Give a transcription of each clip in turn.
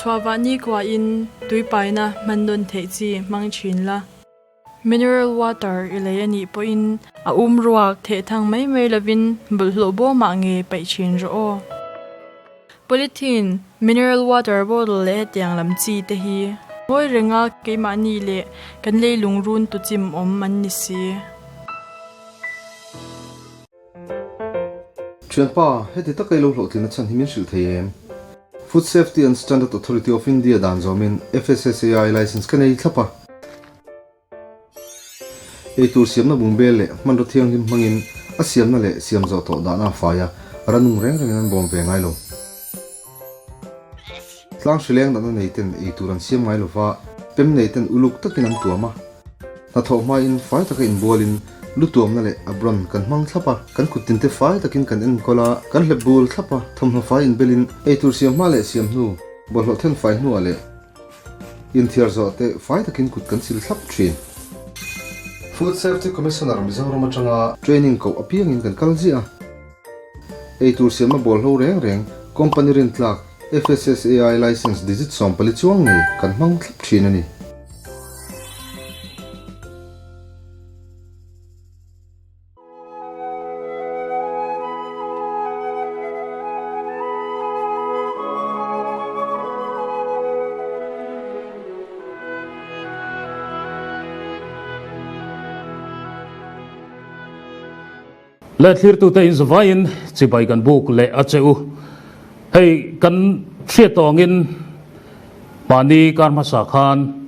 Chhuahvah nikhuain tui paina hman nawn theih chi hmang thin la. Mineral water i lei a nih pawhin a um ruak theh thang mai mai lovin bawlhhlawh bawmah nge paih thin rawh aw. Polythene, mineral water bottle leh hetiang lam chi te hi ngawi renga keimahni leh kan leilung run tu chim awm an ni si. Thianpa, heti taka i lo hlawhtlin a chhan hi min hrilh thei em? Food Safety and Standard Authority of India dan zawmin FSSAI license ka nei thlap a. Eitur siamna bungbel leh hmanraw thianghlim hmangin a siamna leh siam zawh tawh dahna a fai a, ranung reng rengin an bawm ve ngai lo. Tlang hrileng natna nei ten eitur an siam ngai lova, pem nei ten uluk takin an tuam a. Hnathawh hmain fai taka inbualin lu tuamna leh apron kan hmang thlap a, kan kuttin te fai takin kan enkawl a, kan hlep bul thlap a, thawmhnaw fai inbelin eitur siam hma leh siam hnu, bawlhhlawh then fai hnuah leh Inthiar zawh te fai takin kut kan sil thlap thin. Food Safety Commissioner Mizoram atanga training koh apiangin kan kal ziah a. Eitur siamna bawlhlo reng reng company rintlak FSSAI license digit 14 chuang ngei kan hmang thlap thin a ni. Le thlirtute in zavaiin chibai kan buk leh a che u. Hei kan hriat tawngin mahni kar hmasa khan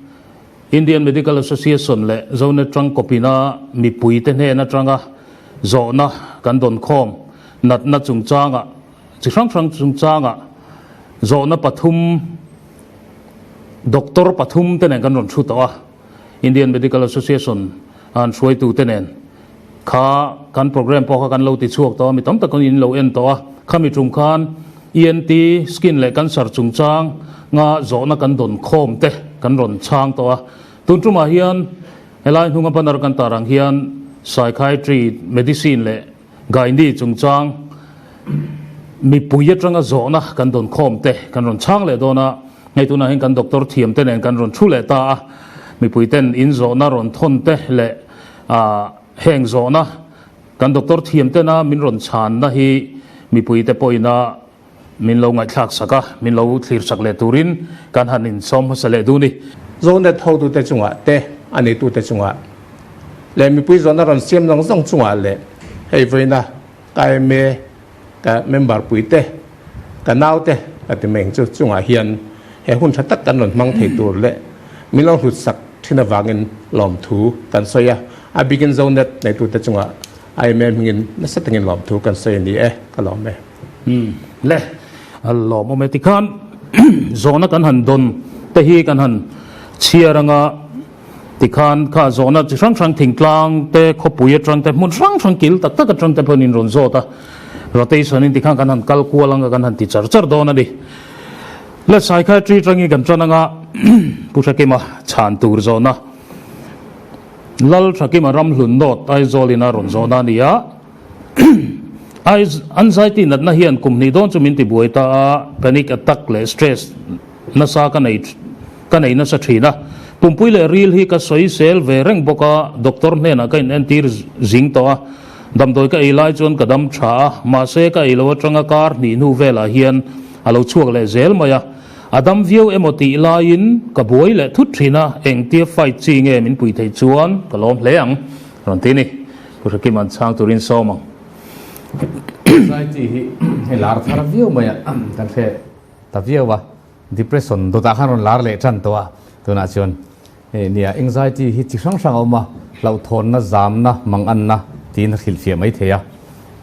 Indian Medical Association leh Zonet Tangkawpina mipuite hnen atanga zawhna kan dawn khawm natna chungchanga chi hrang hrang chungchanga zawhna pathum doctor pathum te nen kan rawn thu tawh a, Indian Medical Association an hruaitu te nen kha kan program pawh kha kan lo ti chhuak tawh a, mi tam tak in lo en tawh a, khami tum khan ENT, skin leh cancer chungchang nga zawhna kan dawn khawm te kan rawn chhang tawh a, tun tumah hian helai hnunga banner kan tar ang hian psychiatry, medicine leh gynae chungchang mipui atanga zawhna kan dawn khawm te kan rawn chhang leh dawn a, hei tunah hian kan doctor thiam te nen kan rawn thu leh ta a, mipui ten in zawhna rawn thawn te leh heng zawhna Kan doctor thiam tena min rawn chhanna hi mipuite pawhina min lo ngaihthlak sak a, min lo thlir sak leh turin kan han insawm hmasa leh duh ni. Zonet hotute chungah te, a neitute chungah leh mipui zawhna rawn siam zawng zawng chungah leh hei vawiina ka MA ka member puite, ka naute ka ti mai ang chu chungah hian he hun tha tak kan rawn hmang thei tur leh min lo hlut sak thin avangin lawmthu kan sawi a, a bikin Zonet neitute chungah IMA hmingin nasa takin lawmthu kan sawi a ni e, ka lawm e. Umm le, a lawmawm e tikhan zawhna kan han dawn te hi kan han chhiar anga tikhan kha zawhna chi hrang hrang thingtlang te khawpui atang te hmun hrang hrang kil tak tak atang te pawhin in rawn zawt a, rotation in tikhan kan han kal kual anga kan han ti char char dawn a ni. Le psychiatry atangin kan tan anga Pu Thakima chhan tur zawhna Lal Thakima Ramhlun North Aizawl in a rawn zawhna a ni a. Anxiety natna hian kum hnih dawn chu min ti buai ta a, panic attack leh stress nasa ka nei ka nei nasa thin a. Pumpui leh ril hi ka sawi sel ve reng bawk a, doctor hnenah ka inentir zing tawh a. Damdawi ka ei lai chuan ka dam tha a, mahse ka ei lo atanga kar hnih hnu velah hian A lo chhuak leh zel mai a, a dam viau emaw tih laiin ka buai leh thut thin a, engtia fight chi nge min pui theih chuan ka lawm hle ang, rawn ti ni. Pu Hrekim an chhang turin sawm ang. Anxiety hi hei lar thar viau mai a, kan hre ta viau a, depression dawtah khan rawn lar leh tan tawh a, tunah chuan hei nia anxiety hi chi hrang hrang a awm a, hlauhthawnna, zamna, manganna tiin a hrilhfiah mai thei a.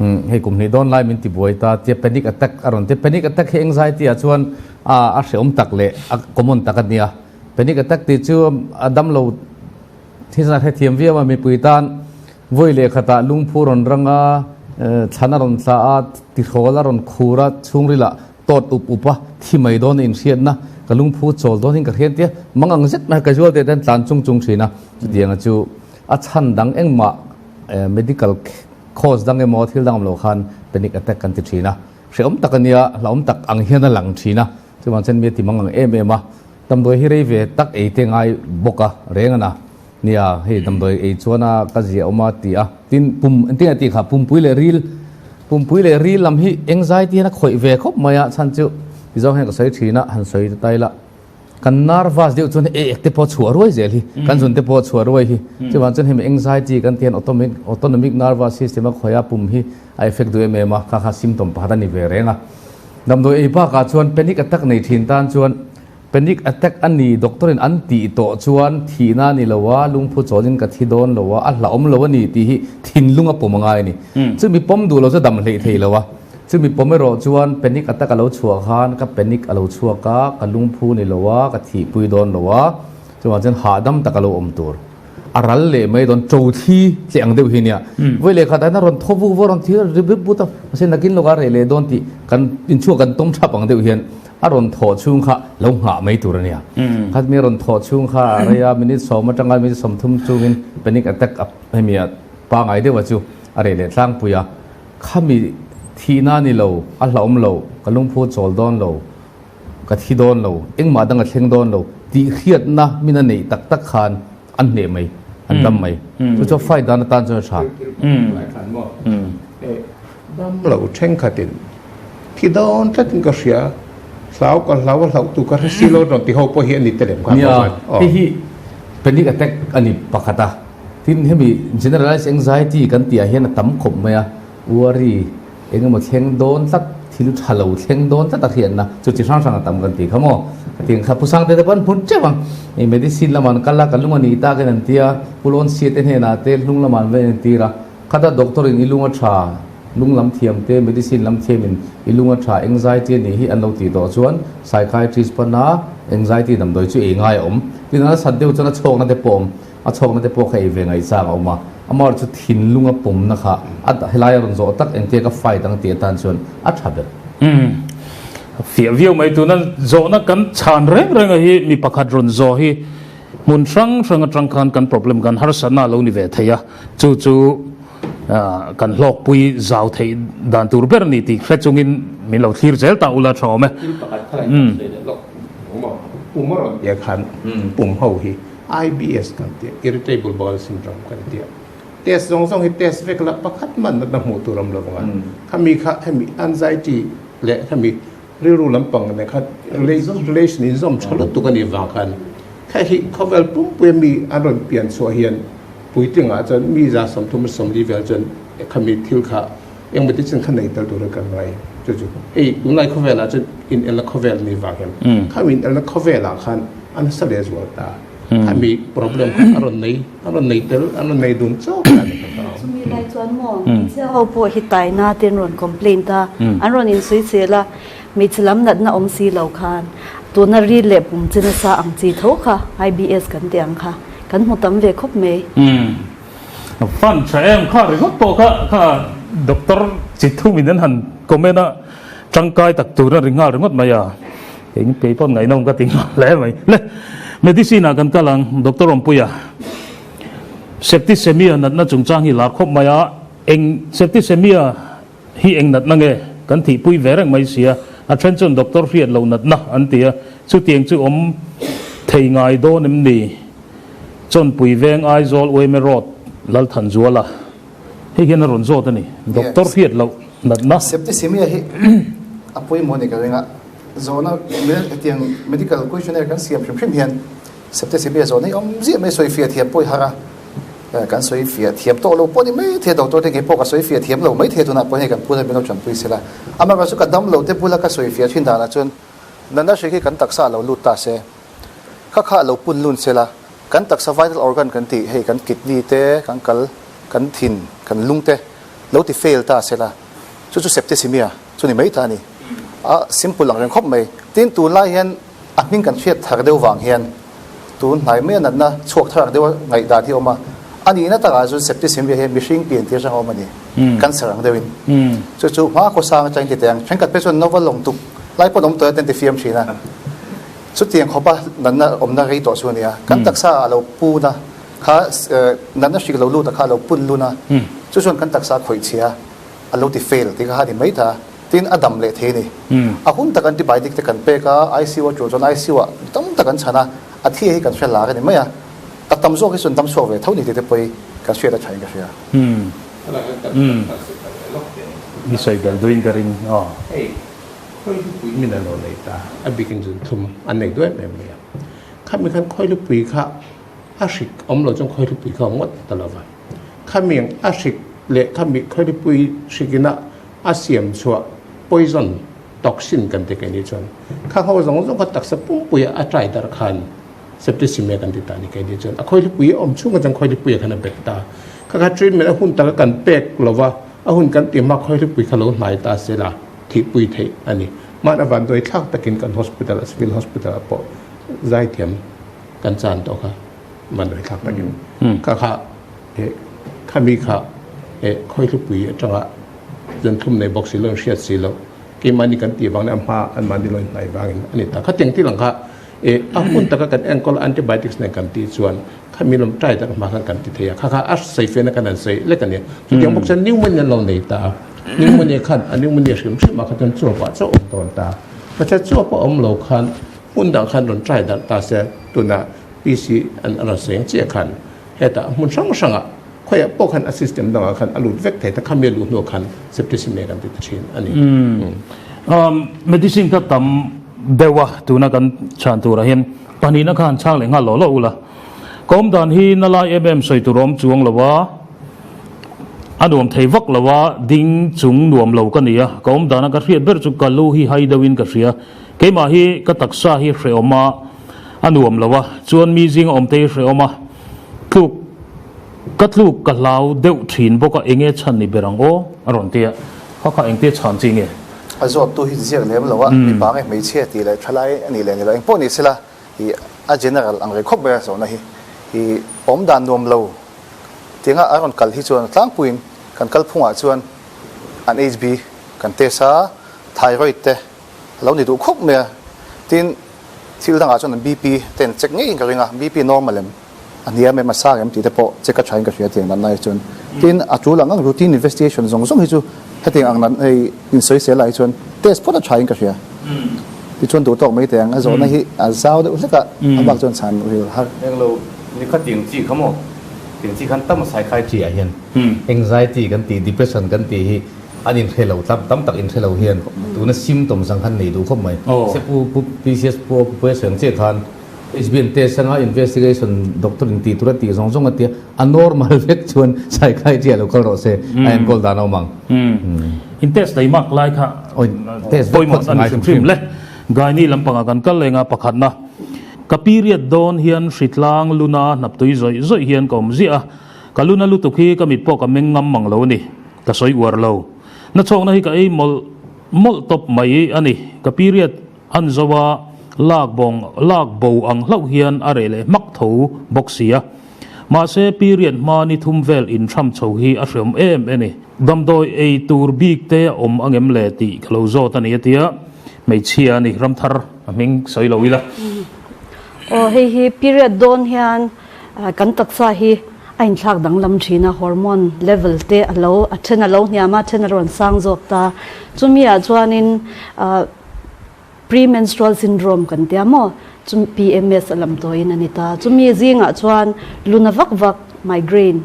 Hei kum hnih dawn lai min ti buai ta tia panic attack a rawn ti. Panic attack hi anxiety ah chuan a hrehawm tak leh a common tak a nia. Panic attack tih chu a damlo thil a hrethiam viau a, mipui tan vawi leh khatah lungphu rawn rang a, thlan a rawn thla a, tihrawl a rawn khur a, chhungrilah tawt up up a, thi mai dawn a inhriatna, ka lungphu chawl dawn in ka hriat tia mangang zet mai casual te ten tlan chung chung thin a. Chutianga chu a chhan dang engmah medical Cause dang emaw thil dang awm lo khan panic attack kan ti thin a, hrehawm tak a nia, hlauhawm tak ang hian a lang thin a, Chuvang chuan mi a ti mang ang em em a, damdawi hi rei ve tak ei te ngai bawk a reng a na. Nia, hei damdawi ei chuan a ka zia awm a ti a, tin pum engtin a tih kha pumpui leh ril, pumpui leh ril lam hi anxiety hian a khawih ve khawp mai a, chhan chu ti zawng hian ka sawi thin a, han sawi ta ila kan nervous deuh chuan hei ek te pawh chhuah ruai zel hi, kan zun te pawh chhuah ruai hi, chuvang chuan hemi anxiety kan tih hian automic autonomic nervous system a khawih a, pum hi a effect duh em em a, kha kha symptom pakhat a ni ve reng a. Damdawi ei bakah chuan panic attack nei thin tan chuan Panic attack a ni, doctor in an tih tawh chuan thihna a ni lo a, lungphu chawlin ka thi dawn lo a, a hlauhawm lo a ni tih hi thinlung a pawm a ngai a ni. Chumi pawm duh lo chu dam hleih thei lo a, chumi pawm erawh chuan panic attack a lo chhuah khan ka panic a lo chhuak a, ka lungphu ni lo a, ka thihpui dawn lo a, chuvang chuan hahdam tak a lo awm tur. A ral leh mai dawn, ṭo thli che ang deuh hi nia. Vawi leh khat ah hian a rawn thaw vuk vuk a, a rawn thi rip rip but a, mahse nakin lawkah a reh leh dawn tih kan inchhuak kan tawm thap ang deuh hian a rawn thawh chhung kha lo nghah mai tur a nia. Khat mi a rawn thawh chhung kha a rei a, minute sawm atanga minute 30 chungin panic attack a hemi a pangai deuh a chu a reh leh tlangpui a. Khami thihna a ni lo, a hlauhawm lo, ka lungphu chawl dawn lo, ka thi dawn lo, engmah dang a thleng dawn lo tih hriatna min a neih tak tak khan an hneh mai, an dam mai. Chu chu fight dan atan chuan a tha. Dam lo thenkhatin thi dawn tlatin ka hria, hlau ka hlau a hlauh tu ka hre si lo rawn ti ho pawh hi a ni telem kha. Nia, hei hi panic attack a ni pakhat a, tin hemi generalized anxiety kan tih ah hian a tam khawp mai a, worry eng emaw thleng dawn tlat, thil tha lo thleng dawn tlat a hriatna chu chi hrang hrang a tam kan ti kha maw? Ka ti ang kha Pu Sangte te pawh an hmu teuh ang, i medicine lamah an kal a, ka lung a nih takin an ti a, Pu Lawnsia te hnenah te hlung lamah an va entir a, Khata doctor in i lung a tha, lung lam thiam te, medicine lam thiam in i lung a tha, anxiety a nih hi an lo tih tawh chuan psychiatrist pana anxiety damdawi chu ei ngai a awm. Tin a nasat deuh chuan a chhawkna te pawh a awm, a chhawkna te pawh kha ei ve ngaih chak a awm a, amaherawhchu chu thinlung a pawmna kha a helai a rawn zawh tak engtia ka fight ang tih atan chuan a tha ber. Umm fiah viau mai tuna zawhna kan chhan reng reng a hi mi pakhat rawn zawh hi Hmun hrang hrang atang khan kan problem kan harsatna a lo ni ve thei a, chu chu kan hlawkpui zau theih dan tur ber a ni tih hre chungin min lo thlir zel ta ula tha awm e. Thil pakhat kha in sawi leh lawk awm a, pum a rawn tia khan pum ho hi IBS kan tia, Irritable Bowel Syndrome kan tia. Test zawng zawng hi test vek la pakhat man natna hmuh tur awm lo vang a, khami kha hemi anxiety leh khami Rilru lampang nen khan relation inzawm tha lutuk a nih vang khan hei hi khawvel pumpuia mi an rawn pian chhuah hian puitlingah chuan mi 30 40 vel chuan khami thil kha engemaw ti chin kha nei tel turin kan ngai chu chu hei tunlai khawvelah chuan inelna khawvel a nih vang hian khami inelna khawvelah khan a nasa leh zual ta khami problem kha a rawn nei a rawn nei tel an rawn nei dun chauh a ni. Chumi lai chuan maw hmeichhia ho pawh hi taina te an rawn complaint a, an rawn insuichel a, hmeichhe lam natna awm si lo khan tuna ril leh pum chi nasa ang chi tho kha IBS kan tih ang kha kan hmu tam ve khawp mai. Fan tha em kha ringawt pawh kha kha doctor chi thumin an han comment a, tangkai tak tur a ri nghal ringawt mai a. Eng kei pawn ngaihnawm ka ti nghal hle mai. Le, medicine ah kan kal ang, Doctor Awmpuia. Septicemia natna chungchang hi lar khawp mai a, eng septicemia hi eng natna nge kan thihpui ve reng mai sia, a then chuan doctor hriat lo natna an ti a, chutiang chu awm thei ngai dawn em ni? Chawnpui veng Aizawl Uaime Road, Lalthanzuala. Hei hian a rawn zawt a ni, doctor hriat loh natna. Septicemia hi a pawimawh a ni ka ring a. Zawhna hetiang medical questionnaire kan siam hrim hrim hian septicemia zawhna hi awm ziah mai sawi fiah thiam pawh i har a, kan sawi fiah thiam tawh lo pawh ni mai thei a, doctor te ngei pawh ka sawi fiah thiam lo mai thei a tunah pawh hei kan pu hian min lo tanpui sela. Amaherawhchu ka dam lo te bula ka sawi fiah thin danah chuan natna hri khi kan taksa a lo lut ta se, kha kha a lo pun lun sela, kan taksa vital organ kan tih hei kan kidney te, kan kal, kan thin, kan lung te lo ti fail ta sela, chu chu septicemia chu ni mai ta a ni. A simple ang reng khawp mai. Tin, tunlai hian a hming kan hriat thar deuh vang hian tun hnai mai a natna chhuak thar ang deuha ngaihdan hi a awm a. A nihna takah chuan septicemia hi mihring pian tir atanga awm a ni. Cancer ang deuhin. Chu chu hma khawsang atangin ti teh ang. Thenkhat phei chuan novel lawng tuk lai pawn awm tawh e ten ti fiam thin a. Chutiang khawpa natna awmna rei tawh chu a ni a. Kan taksa a lo pun a, kha natna hrik lo lut a kha a lo pun lun a. Chu chuan kan taksa a khawih chhia a, a lo ti fail tih kha a ni mai ta. Tin, a dam leh thei a ni. A hun tak antibiotic te kan pek a, ICU a tul chuan ICU ah tam tak an chhan a, a thi hi kan hre lar a ni mai a. A tam zawk hi chuan dam chhuak ve tho ni tih te pawh hi kan hriat a thain ka hria. I sawi belh duhin ka ring aw. Hei, khawilupui min a lo nei ta, a bikin zun thlum an nei duai mai mai a. Khami khan khawilupui kha a hrik awm lo chuan khawilupui kha a ngawt ta lo va. Khami a hrik leh khami khawilupui hrikina a siam chhuah poison, toxin kan ti keini chuan kha ho zawng zawng kha taksa pumpuia a trai dar khan septicemia kan ti ta ni keini chuan a khawilupui a awm chhungah chuan khawilupui khan a bet ta. Kha kha treatment a hun taka kan pek lova a hun kan ti hma khawilupui kha lo hnai ta sela thihpui theih a ni. Hman a vanduai thlak takin kan hospital a civil hospital ah pawh zaithiam kan chan tawh kha vanduai thlak takin kha kha khami kha khawihlupui atanga zanthlum nei bawk si lo in hriat si lo keimahni kan tih vang leh a hma anmahni lo inhnai vangin a ni ta. Khatiang thil ang kha a hun taka kan enkawl antibiotics nen kan tih chuan khami lawm try tak hma khan kan ti thei a, kha kha a sawi fiahna khan an sawi lek a ni. Chutiang bawk chuan pneumonia an lo nei ta a, pneumonia khan a pneumonia hrim hrim ah kha chuan chuap ah chauh awm dawn ta. Mahse chuap a awm lo khan hmun dang khan rawn try darh ta se tunah PC an rawn seng chiah khan hetah hmun hrang hrangah khawiah pawh khan a system dangah khan a lut vek thei ta, khami a luh hnuah khan septicemia kan ti ta thin a ni. Medicine kha tam deuh a tuna kan chhan turah hian pahnihna kha han chhang leh nghal lo lo ula. Ka awm dan hi na lai em em sawi tur awm chuang lo a, a nuam thei vak lo a, ding chung nuam lo ka ni a, ka awm dana ka hriat ber chu ka lu hi hai deuhin ka hria, keimah hi ka taksa hi hrehawm a, a nuam lo a, chuan mi zinga awm te hi hrehawm a, tluk ka tluk ka hlau deuh thin bawk a, enge chhan ni ber ang aw a rawn ti a, kha kha engtia chhan chi nge? A zawttu hi ziak lem lo a, mipa nge hmeichhia tih leh thalai a nih leh ni lo, engpawh ni sela, Hi a general ang rei khawp ber a zawhna hi. Hi awm dan nuam lo tianga a rawn kal hi chuan tlangpuiin kan kalphungah chuan an HB kan test a, thyroid te a lo ni duh khawp mai a. Tin, thil dangah chuan an BP te an check ngeiin ka ring a, BP normal em, a hniam em, a sang em tih te pawh check a thain ka hria tiang natna hi chuan. Tin, a tul ang ang routine investigation zawng zawng hi chu hetiang ang natna hi insawisel ah hi chuan test phawt a thain ka hria. Tichuan duh tawk mai teh ang, a zawhna hi a zau deuh hlek a, a bak chuan chhan ril har. Englo ni kha tiang chi kha maw? Tiang chi khan tam a saikhai chi ah hian anxiety kan tih, depression kan tih hi an inhre lo tam tam tak inhre lo hian tuna symptoms ang khan nei duh khawp mai. Se pu pu PCS pu pu a sawi ang chiah khan HBN test anga investigation doctor in tih tur a tih zawng zawng a tia a normal vek chuan saikhai chi ah lo kal rawh se a enkawl dan a awm ang. In test lei mak lai kha pawimawh a ni hrim hrim le. Gaini lampangah kan kal leng a, pakhatna ka period dawn hian hritlang luna hnaptui zawih zawih hian ka awm ziah a, ka luna lutuk hi ka mit pawh ka meng ngam mang lo a ni, ka sawi uar lo. Nachhawkna hi ka ei mawlh mawlh tawp mai a ni, ka period an zo a, lak bawng lak bo ang hlauh hian a reh leh hmak tho bawk si a. Mahse, period hma ni thum vel inthram chho hi a hreawm em e ni. Damdawi ei tur bik te a awm angem le tih ka lo zawt a ni a tia, hmeichhia a ni, ramthar a hming sawi lo ila. Aw, hei hi period dawn hian kan taksa hi a inthlak danglam thin a, hormone level te a lo a then a lo hniam a, then a rawn sang zawk ta. Chumi ah chuanin Premenstrual syndrome kan tia maw? Chu PMS a lam tawiin a ni ta. Chumi zingah chuan luna vak vak, migraine,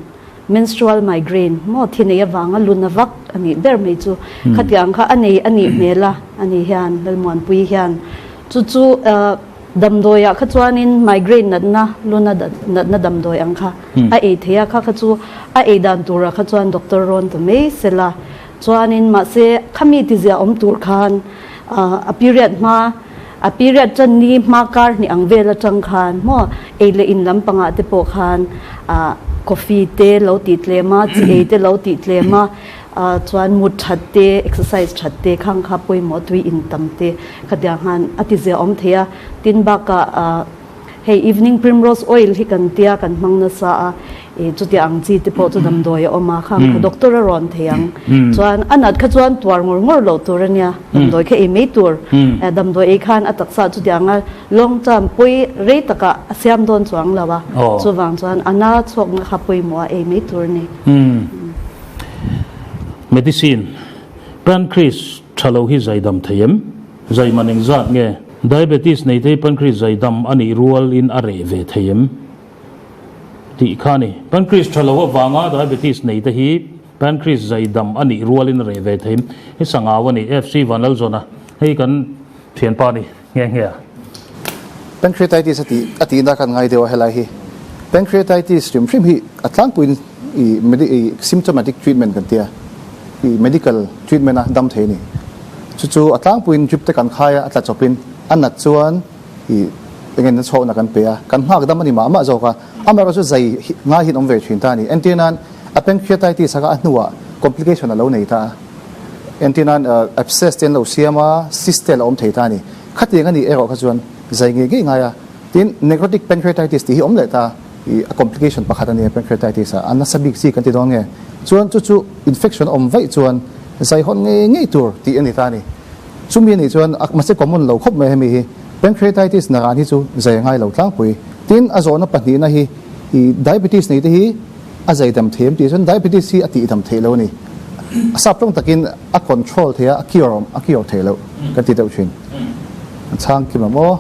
menstrual migraine maw thi nei avanga luna vak a nih ber mai chu. Khatiang kha a nei a nih hmel a, a ni hian, Lalmuanpui hian. Chu chu damdawiah kha chuanin migraine natna, luna natna damdawi ang kha a ei thei a, kha kha chu a ei dan turah kha chuan doctor rawn ta mai sela. Chuanin mahse khami tizia awm tur khan a period hma, a period tan ni hma kar hnih ang vel atang khan maw ei leh in lampangah te pawh khan coffee te lo tih tlem a, chi ei te lo tih tlem a, chuan mut that te, exercise that te khang kha pawimawh tui in tam te khatiang khan a tizia awm thei a. Tin bakah Hei evening primrose oil hi kan tia kan hmang nasa a, i chutia ang chi te pawh chu damdawi a awm a, khang kha doctor a rawn thei ang. Chuan a nat kha chuan tuar ngawr ngawr loh tur a nia, damdawi kha ei mai tur. Damdawi ei khan a taksa chutia anga long term pawi rei takah a siam dawn chuang lo a, chuvang chuan a na chhuakna kha pawimawh a ei mai tur a ni. Medicine, Pancreas. Tha lo hi zaidam thei em? Zai man engzat nge? Diabetes nei te hi pancreas zaidam a nih rual in a reh ve thei em? Tih kha a ni. Pancreas tha lo avanga diabetes nei te hi pancreas zaidam a nih rual in a reh ve thei em? Hi sangau a ni. FC Vanlalzawna hei kan thianpa a ni nghe nghe a. Pancreatitis a tih a tihna kan ngai deuh a helai hi. Pancreatitis hrim hrim hi a tlangpuiin i symptomatic treatment kan tia i medical treatment a dam thei a ni. Chu chu a tlangpuiin drip te kan khai a, a tla chawpin a nat chuan i eng eng chhawkna kan pe a, kan nghak dam a ni mah mah zawk a. Amaherawhchu chu zai ngai hian awm ve thin ta a ni. Entir nan a pancreatitis a kha a hnuah complication a lo nei ta a. Entir nan abscess te an lo siam a, cyst te a lo awm thei ta a ni. Khatiang a nih erawh kha chuan zai ngei ngei ngai a. Tin, necrotic pancreatitis tih hi awm leh ta i a complication pakhat a nia pancreatitis ah a nasa bik chi kan ti dawn nge. Chuan chu chu infection a awm vaih chuan zai hawn ngei ngei tur tih a ni ta a ni. Chumi a nih chuan a mahse common lo khawp mai hemi hi. Pancreatitis naran hi chu zai a ngai lo tlangpui. Tin, a zawhna pahnihna hi i diabetes nei te hi a zai dam thei em tih chuan diabetes hi a tih dam theih lo a ni. A sap tawng takin a control thei a, a cure a cure thei loh kan ti deuh thin. An chhang kim ang aw.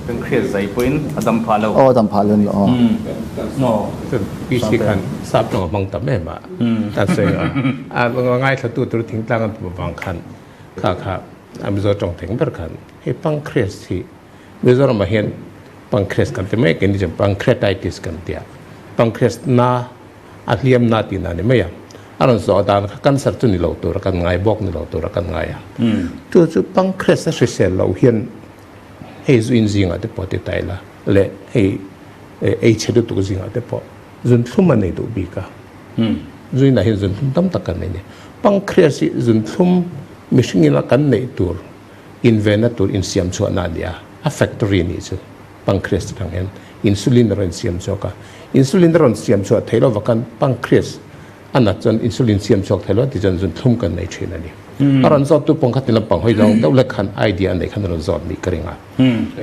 Pancreas zai pawhin a dam phah lo. Aw a dam phah lo a ni aw. Chuan PC khan sap tawng a hmang tam em a, kan sawi a, a ngaithlatu tur thingtlang an tum avang khan kha kha a Mizo tawng theng ber khan hei pancreas hi Mizoramah hian pancreas kan ti mai keini chuan pancreatitis kan ti a, pancreas na a hliam na tih na ni mai a, a rawn zawh dan kha cancer chu ni lo tura kan ngai bawk ni lo tura kan ngai a, chu chu pancreas a hrisel loh hian hei zu in zingah te pawh ti ta ila leh hei ei chhe lutuk zingah te pawh zunthlum a nei duh bik a, zu inah hian zunthlum tam tak kan nei a ni. Pancreas hi zunthlum mihring ina kan neih tur invenna tur insiam chhuahna a ni a, a factory a nih chu. Pancreas atang hian insulin a rawn siam chhuak a, insulin a rawn siam chhuah theih lova khan pancreas a nat chuan insulin siam chhuak theih lo tichuan zunthlum kan nei thin a ni. A rawn zawt tu pawng kha ti lampang hawi zawng deuh lek khan idea a nei khan a rawn zawt nih ka ring a.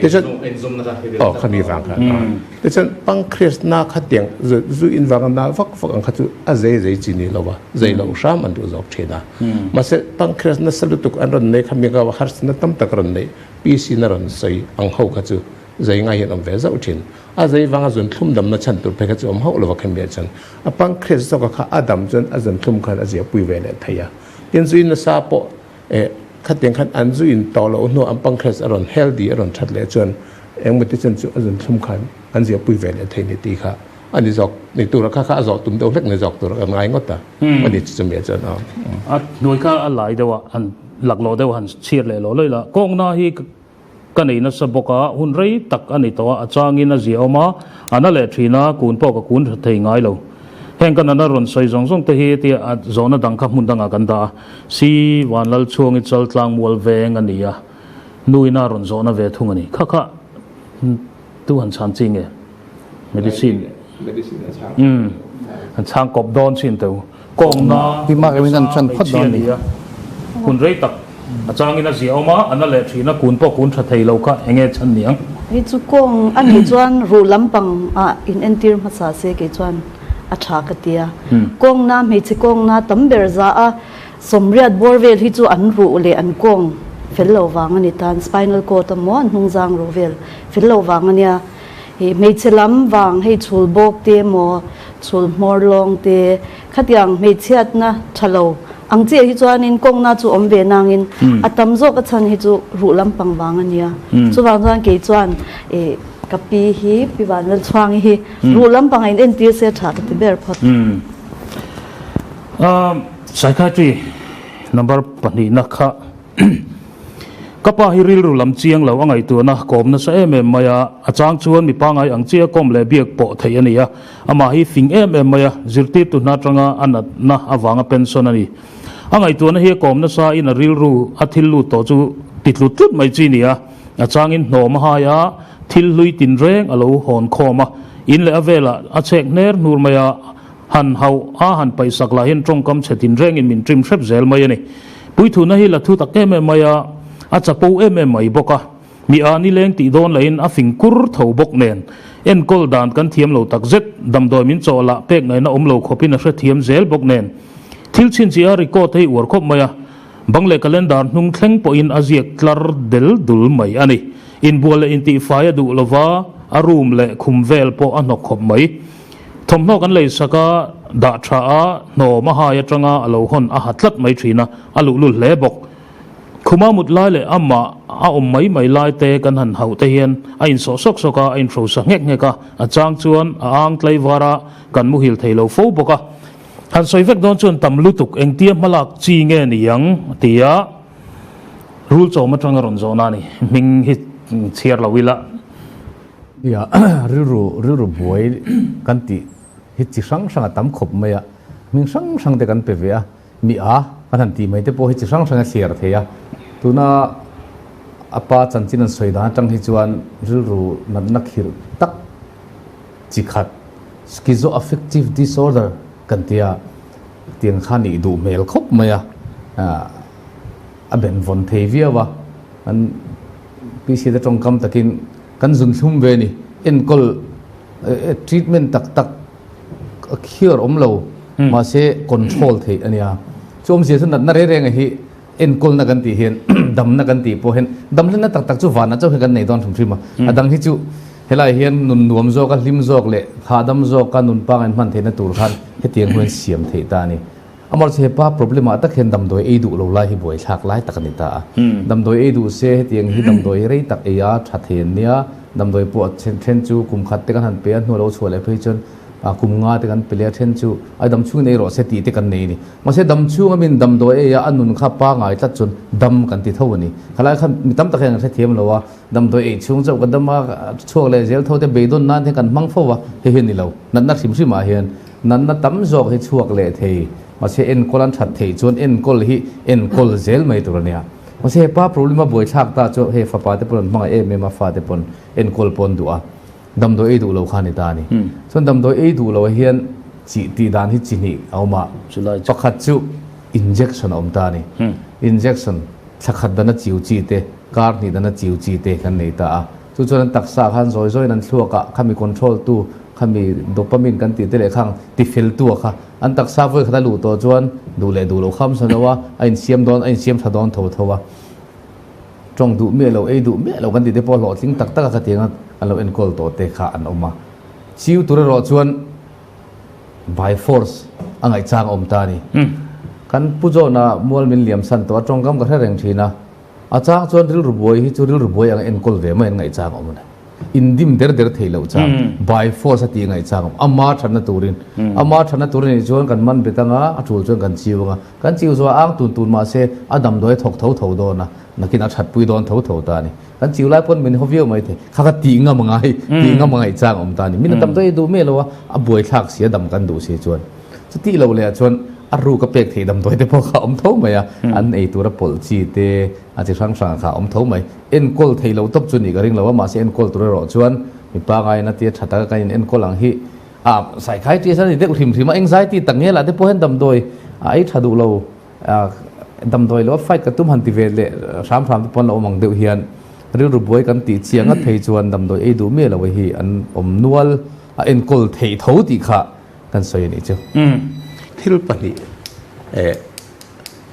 Tichuan aw khami vang khan tichuan pancreas na kha tiang zu in vanga na vak vak ang kha chu a zei zei chi ni lova zei loh hram an duh zawk thin a. Mahse pancreas nasa lutuk an rawn nei kha mi ka harsatna tam tak a rawn nei. PC na rawn sawi ang ho kha chu zei ngai hian awm ve zauh thin. A zei vanga zunthlum damna chhan tur phei kha chu awm hauh lova khem leh chuan a pancreas zawka kha a dam chuan a zunthlum khan a ziahpui ve leh thei a. Tin zui nasa pawh eh khatiang khan an zu in tawh loh hnuah an pancreas a rawn healthy a rawn that leh chuan engemaw ti chen chu a zunthlum khan an ziahpui ve leh thei ni tih kha a ni zawk ni tura kha kha a zawh tum deuh hlek ni zawk tur a ngai ngawt a a ni chu chumi ah chuan aw. A hnuai kha a lai deuh a han laklawh deuh han chhiat leh lawh lawih la kawngna hi ka nei nasa bawk a hun rei tak a ni tawh a a changin a zia awm a a na leh thin a kun pawh ka kun tha thei ngai lo heng ka nana rawn sawi zawng zawng te hi tia a zawhna dang kha hmun dangah kan dah a si Vanlalchhuangi Chaltlang mual veng a ni a nuina rawn zawhna ve thung a ni kha kha Tu han chhan chi nge? Medicine. Medicine a chhang. Umm. An chhang kawp dawn chin teu. Kawngna Hi mak em in an chan phawt dawn ni. Hun rei tak a changin a zia awm a, a na leh thin a, kun pawh kun tha thei lo kha enge chhan niang? Hei chu kawng a nih chuan ruh lampang ah in entir hmasa se kei chuan a tha ka ti a. Kawngna hmeichhe kawngna tam ber za a Sawmriat bawr vel hi chu an ruh leh an kawng fel lo vang a ni tan, spinal cord a maw an hnungzang ruh vel fel lo vang a nia. Ih hmeichhe lam vang hei chhul bawk te emaw chhul hmawr lawng te khatiang hmeichhiatna tha lo ang chiah hi chuanin kawngna chu awm ve nangin a tam zawk a chhan hi chu ruh lampang vang a nia. Chuvang chuan kei chuan ih ka pi hi Pi Vanlalchhuangi hi ruh lampang a in entir se tha ka ti ber phawt. Psychiatry number pahnihna kha ka pa hi rilru lam chiang lo a ngaihtuahna kawm nasa em em mai a, a chang chuan mi pangngai ang chiah kawm leh biak pawh theih a ni a, amah hi fing em em mai a, zirtirtu hna atanga a natna avanga pension a ni. A ngaihtuahna hi a kawm nasa in a rilru a thil lut tawh chu ti tlut tlut mai chi ni a, a changin hnawm a hai a, thil hlui tinreng a lo hawn khawm a, in leh a velah a chhek hner hnur mai a, Han hauh a han paihsak lahin tawngkam chhe tinrengin min trim hrep zel mai a ni. Puithuna hi la thu tak em em mai a, a chapo em em mai bawk a. Mi a nileng tih dawn lahin a fing kur tho bawk nen. Enkawl dan kan thiam lo tak zet, damdawi min chawh lah pek ngaihna awm lo khawpin a hrethiam zel bawk nen. Thil chhinchhiah a record hi uar khawp mai a. Bang leh calendar hnung thleng pawhin a ziak tlar del dul mai a ni. Inbual leh intihfai a duh lova, a room leh khum vel pawh a hnawk khawp mai. Thawmhnaw kan lei sak a, dah tha a, hnawm a hai atanga a lo hawn a ha tlat mai thin a, a luhlul hle bawk. Khuma mut lai leh amah a awm mai mai lai te kan han hauh te hian a insawh sawk sawk a, a inhrosa nghek nghek a, a chang chuan a ang tlaivar a, kan muhil thei lo fo bawk a. Han sawi vek dawn chuan tam lutuk engtia hmalak chi nge ni ang ti a rul chawm atanga rawn zawhna a ni. Hming hi chhiar lo ila. Nia, rilru rilru buai kan tih hi chi hrang hrang a tam khawp mai a, hming hrang hrang te kan pe ve a, mi a kan han tih mai te pawh hi chi hrang hrang a thliar thei a, tuna a pa chanchin an sawi dan atang hi chuan rilru natna khirh tak chi khat schizoaffective disorder kan ti a, tiang kha nih duh hmel khawp mai a, a benvawn thei viau a, an PC te tawngkam takin kan zun thlum ve a ni, enkawl treatment tak tak cure awm lo mahse control theih a nia, chu awmzia chu natna reng reng hi Enkawlna kan tih hian damna kan tih pawh hian damhlenna tak tak chu vanah chauh hian kan nei dawn hrim hrim a. A dang hi chu helai hian nun nuam zawka hlim zawk leh hahdam zawka nun pangain hman theihna tur khan hetiang huan siam theih ta a ni. Amaherawhchu hepa problem ah tak hian damdawi ei duh lo lai hi buaithlak lai tak a ni ta a. Damdawi ei duh se hetiang hi damdawi rei tak ei a tha thei an nia. Damdawi pawh a then then chu kum khat te kan han pe a, hnu a lo chhuah leh phei chuan kum nga te kan pe leh a then chu ai dam chhungin ei rawh se tih te kan nei a ni. Mahse dam chhunga min damdawi ei a, a nun kha pangai tlat chuan dam kan ti tho a ni. Khalai khan mi tam tak hian kan hrethiam lo a, damdawi ei chhung chauh ka dam a, chhuak leh zel tho te beidawn nan hian kan hmang fo a, hei hi a ni lo. Natna hrim hrimah hian natna tam zawk hi chhuak leh thei, mahse enkawl an that theih chuan enkawl hi enkawl zel mai tur a nia. Mahse hepa problem a buaithlak ta chu hei fapa te pawn an hmangaih em em a, fate pawn enkawl pawn duh a. Damdawi ei duh lo kha a ni ta a ni. Chuan damdawi ei duh loh hian chi tih dan hi chi hnih a awm a. Pakhat chu injection a awm ta a ni. Injection thla khat dana chiu chi te, kar hnih dana chiu chi te kan nei ta a. Chu chuan an taksa khan zawi zawiin an thluak ah khami control tu, khami dopamine kan tih te leh khang tifel tu a kha an taksa vawi khat a luh tawh chuan duh leh duh loh kham sa lo a, a insiam dawn, a insiam tha dawn tho tho a. Tawng duh miah lo, ei duh miah lo kan tih te pawh hlawhtling tak tak a khatiang a an lo enkawl tawh te kha an awm a. Chiu tur erawh chuan by force a ngaihchang a awm ta a ni. Kan Pu John-a mual min liam san tawh a tawngkam ka hre reng thin a, a chang chuan rilru buai hi chu rilru buai anga enkawl ve mai an ngaihchang a awm a ni. Indim der der thei loh chang by force a tih ngaihchang a awm. Ama thatna turin, ama thatna tur a nih chuan kan man bet anga a tul chuan kan chiu anga, kan chiu zuah ang tun tun mahse a damdawi a thawk tho tho dawn a. Nakin a thatpui dawn tho tho ta a ni. Kan chiu lai pawn min haw viau mai thei. Kha kha tih ngam a ngai, tih ngam a ngaih chang a awm ta a ni. Min a tam daih duh miah lo a, a buaithlak si a dam kan duh si chuan. Chutih lo leh ah chuan a ruk a pek theih damdawi te pawh kha a awm tho mai a, an ei tur a pawlh chi te, a chi hrang hrang kha a awm tho mai. Enkawl thei lo tawp chu nih ka ring lo a, mahse enkawl tur erawh chuan mi pangain a tia tha taka kan in enkawl ang hi a psychiatrist a ni deuh hrim hrim a, anxiety tak nge lah te pawh hian damdawi a ei tha duh lo. Damdawi lo a fight ka tum han ti ve leh hram hram te pawn la awm ang deuh hian rilru buai kan tih chiang ngat phei chuan damdawi ei duh miah lo hi an awm nual a enkawl theih tho tih kha kan sawi a nih chu. Thil pahnih eh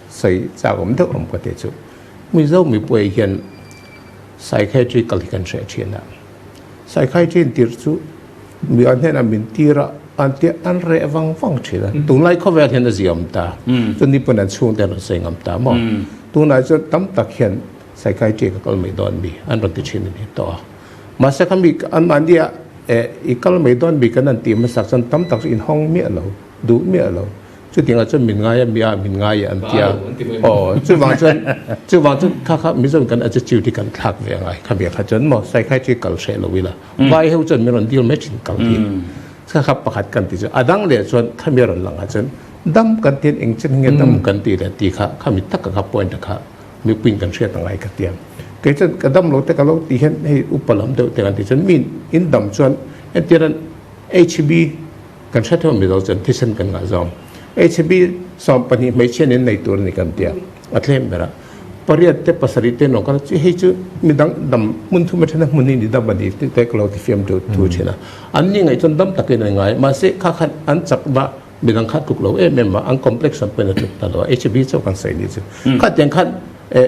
sawi chak awm deuh awm ka tih chu Mizo mipui hian psychiatry kal hi kan hreh thin a. Psychiatry tir chu mi an hnenah min tir a, an tia an reh vang vang thin a. Tunlai khawvel hian a ziam ta. Chuan ni pawn an chhungte an rawn sawi ngam ta maw. Tunah chuan tam tak hian psychiatry ka kal mai dawn mi an rawn ti thin a ni tawh a. Mahse kha mi anmahnia eh i kal mai dawn mi kan han tih hmasak chuan tam tak chu inhawng miah lo, duh miah lo. Chutiangah chuan min ngai a, mi a min ngai a an ti a. Aw, chuvang chuan, chuvang chuan kha kha Mizo kan attitude hi kan thlak ve angai. Kha bia kha chuan maw psychiatry kal hreh lo ila. Vai ho chuan min rawn deal mai thin kal hi. Kha kha pakhat kan ti chu. A dang leh chuan kha mi rawn lang ah chuan dam kan ti eng chen nge dam kan ti leh ti kha kha mi taka kha point a kha mipuiin kan hriat angai ka ti a. Kei chuan ka dam lo te ka lo ti hian hei upa lam deuh te kan ti chuan mi in dam chuan entirnan HB Kan hre theuh Mizo chuan thisen kan ngah zawng. HB 12 hmeichhia nen nei tur a ni kan tia. A thlem ber a. Pariat te pasarih te nuam kal chu hei chu midang dam hmun thum athena hmun hi ni dam a ni tih te ka lo ti fiam tu thu thin a. An ni ngaih chuan dam takin an ngai. Mahse kha khan an chak va Midang kha tluk lo em em a, an complexion pawhin a tluk ta lo a, HB chauh kan sawi nih chu. Khatiang khan eh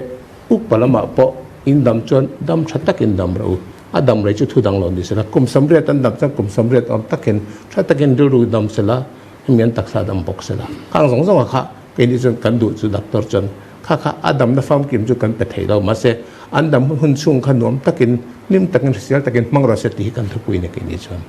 upa lamah pawh in dam chuan dam tha takin dam rawh u. A dam rei chu thu dang lo ni sela, kum 80 an dam chuan kum 80 awm takin tha takin rilru dam sela, hemi an taksa dam bawk sela. Khang zawng zawng a kha keini chuan kan duh chu doctor chuan kha kha a damna famkim chu kan pe thei lo mahse an dam hun chhung kha nuam takin hlim takin hrisel takin hmang rawh se tih hi kan thupui a ni keini chuan.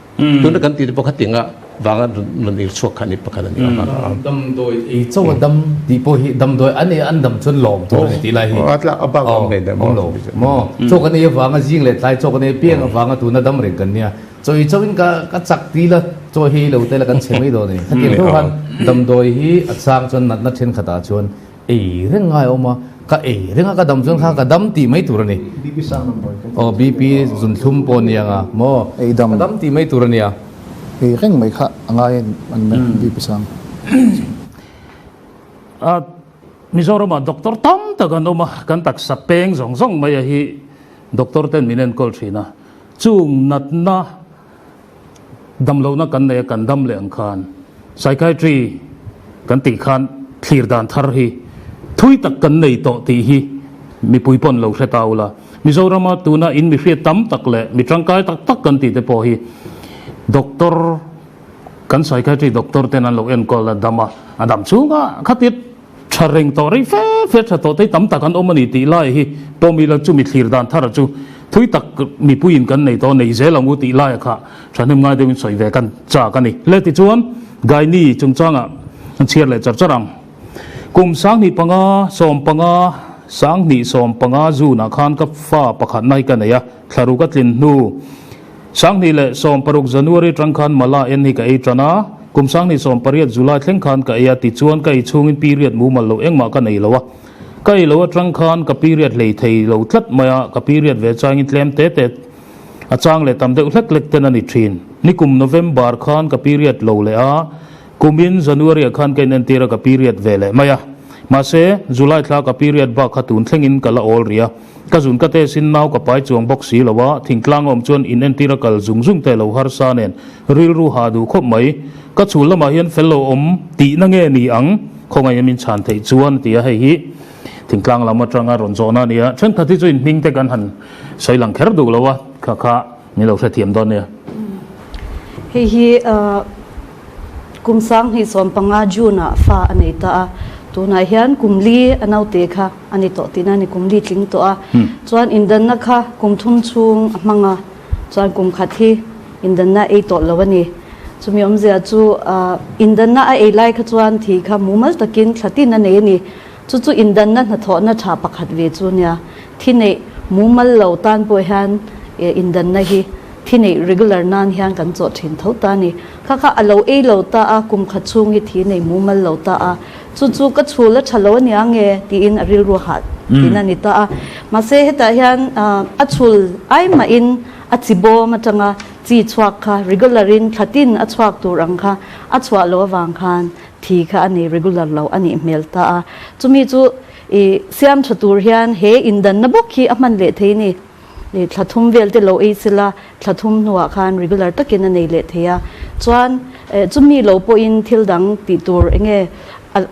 Tuna kan tih te pawh kha tinga vanga rawn ir chhuak kha a ni pakhat a ni a. Damdawi ei chauh a dam tih pawh hi damdawi an ei an dam chuan lawm tur a ni tih lai hi. A tlak a bak awm hlei dah awm lo maw. Chaw kan ei avanga zing leh tlai chaw kan ei piang avanga tuna dam reng kan nia. Chaw ei chauhin ka ka chak ti la chaw hi ei lo te la kan chhe mai dawn a ni. Khatiang tho khan damdawi hi a chang chuan natna thenkhatah chuan Ei reng ngai a awm a, ka ei reng a ka dam chuan kha ka dam tih mai tur a ni. BP sang damdawi kan Aw BP zunthlum pawh a ni ang a maw? Ei dam. Ka dam tih mai tur a nia. Ei reng mai kha a ngai a ni mai BP sang. A Mizoramah doctor tam tak an awm a, kan taksa peng zawng zawng mai a hi doctor ten min enkawl thin a, chung natna Damlohna kan nei a, kan dam leh ang khan psychiatry kan tih khan thlir dan thar hi thui tak kan nei tawh tih hi mipui pawn lo hre ta ula. Mizorama tuna in mi hriat tam tak leh mi tangkai tak tak kan tih te pawh hi doctor kan psychiatry doctor ten an lo enkawl a dam a, a dam chhunga khatia Tha reng tawh rei fe fe tha tawh te tam tak an awm a ni tih lai hi pawm ila chumi thlir dan thar chu thui tak mipuiin kan nei tawh nei zel ang u tih laia kha thahnem ngai deuhin sawi ve kan chak a ni. Le tichuan Gaini chungchangah an chhiar leh char char ang. Kum 2005 15 2015 June-ah khan ka fa pakhatna hi ka nei a, thlaruk a tlin hnu. 2016 January atang khan mala en hi ka ei tan a, kum 2018 July thleng khan ka ei a, tichuan ka ei chhungin period mumal lo engmah ka nei lo a. Ka ei lo atang khan ka period hlei thei lo tlat mai a, ka period ve changin tlem te te a chang leh tam deuh hlek hlek ten a ni thin. Nikum November khan ka period lo leh a, kumin January ah khan ka inentir a ka period ve leh mai a. Mahse, July thla ka period bak kha tun thlengin ka la awl rih a. Ka zun ka test in nau ka pai chuang bawk si lo a, thingtlang a awm chuan in entir a kal zung zung te lo harsa nen rilru ha duh khawp mai. Ka chhul lamah hian fel lo awm tihna nge ni ang? Khawngaih min chhan theih chuan a ti a, hei hi thingtlang lam atanga rawn zawhna a ni a, thenkhat hi chu in hming te kan han sawi lang kher duh lo a, kha kha min lo hrethiam dawn nia. Hei hi Kum 2015 June ah fa a nei ta a, tunah hian kum li a naute kha a ni tawh tihna a ni, kum li tling tawh a. Chuan indanna kha kum thum chhung a hmang a, chuan kum khat hi indanna ei tawh lo a ni. Chumi awmzia chu indanna a ei lai kha chuan thi kha mumal takin thla tin a nei a ni. Chu chu indanna hnathawhna tha pakhat ve chu nia. Thi neih mumal lo tan pawh hian indanna hi thi neih regular nan hian kan chawh thin tho ta a ni. Kha kha a lo ei lo ta a, kum khat chhung hi thi nei mumal lo ta a. Chu chu ka chhul a tha lo a nia nge tiin a rilru hah tihna a ni ta a. Mahse hetah hian a chhul ai mahin a chi bawm atanga chi chhuak kha regular in thla tin a chhuak tur ang kha a chhuah loh avang khan thi kha a nei regular lo a nih hmel ta a. Chumi chu i siam tha tur hian he indanna bawk hi a hman leh thei a ni. I thla thum vel te lo ei sila thla thum hnuah khan regular takin a nei leh thei a. Chuan chumi lo pawhin thil dang tih tur eng nge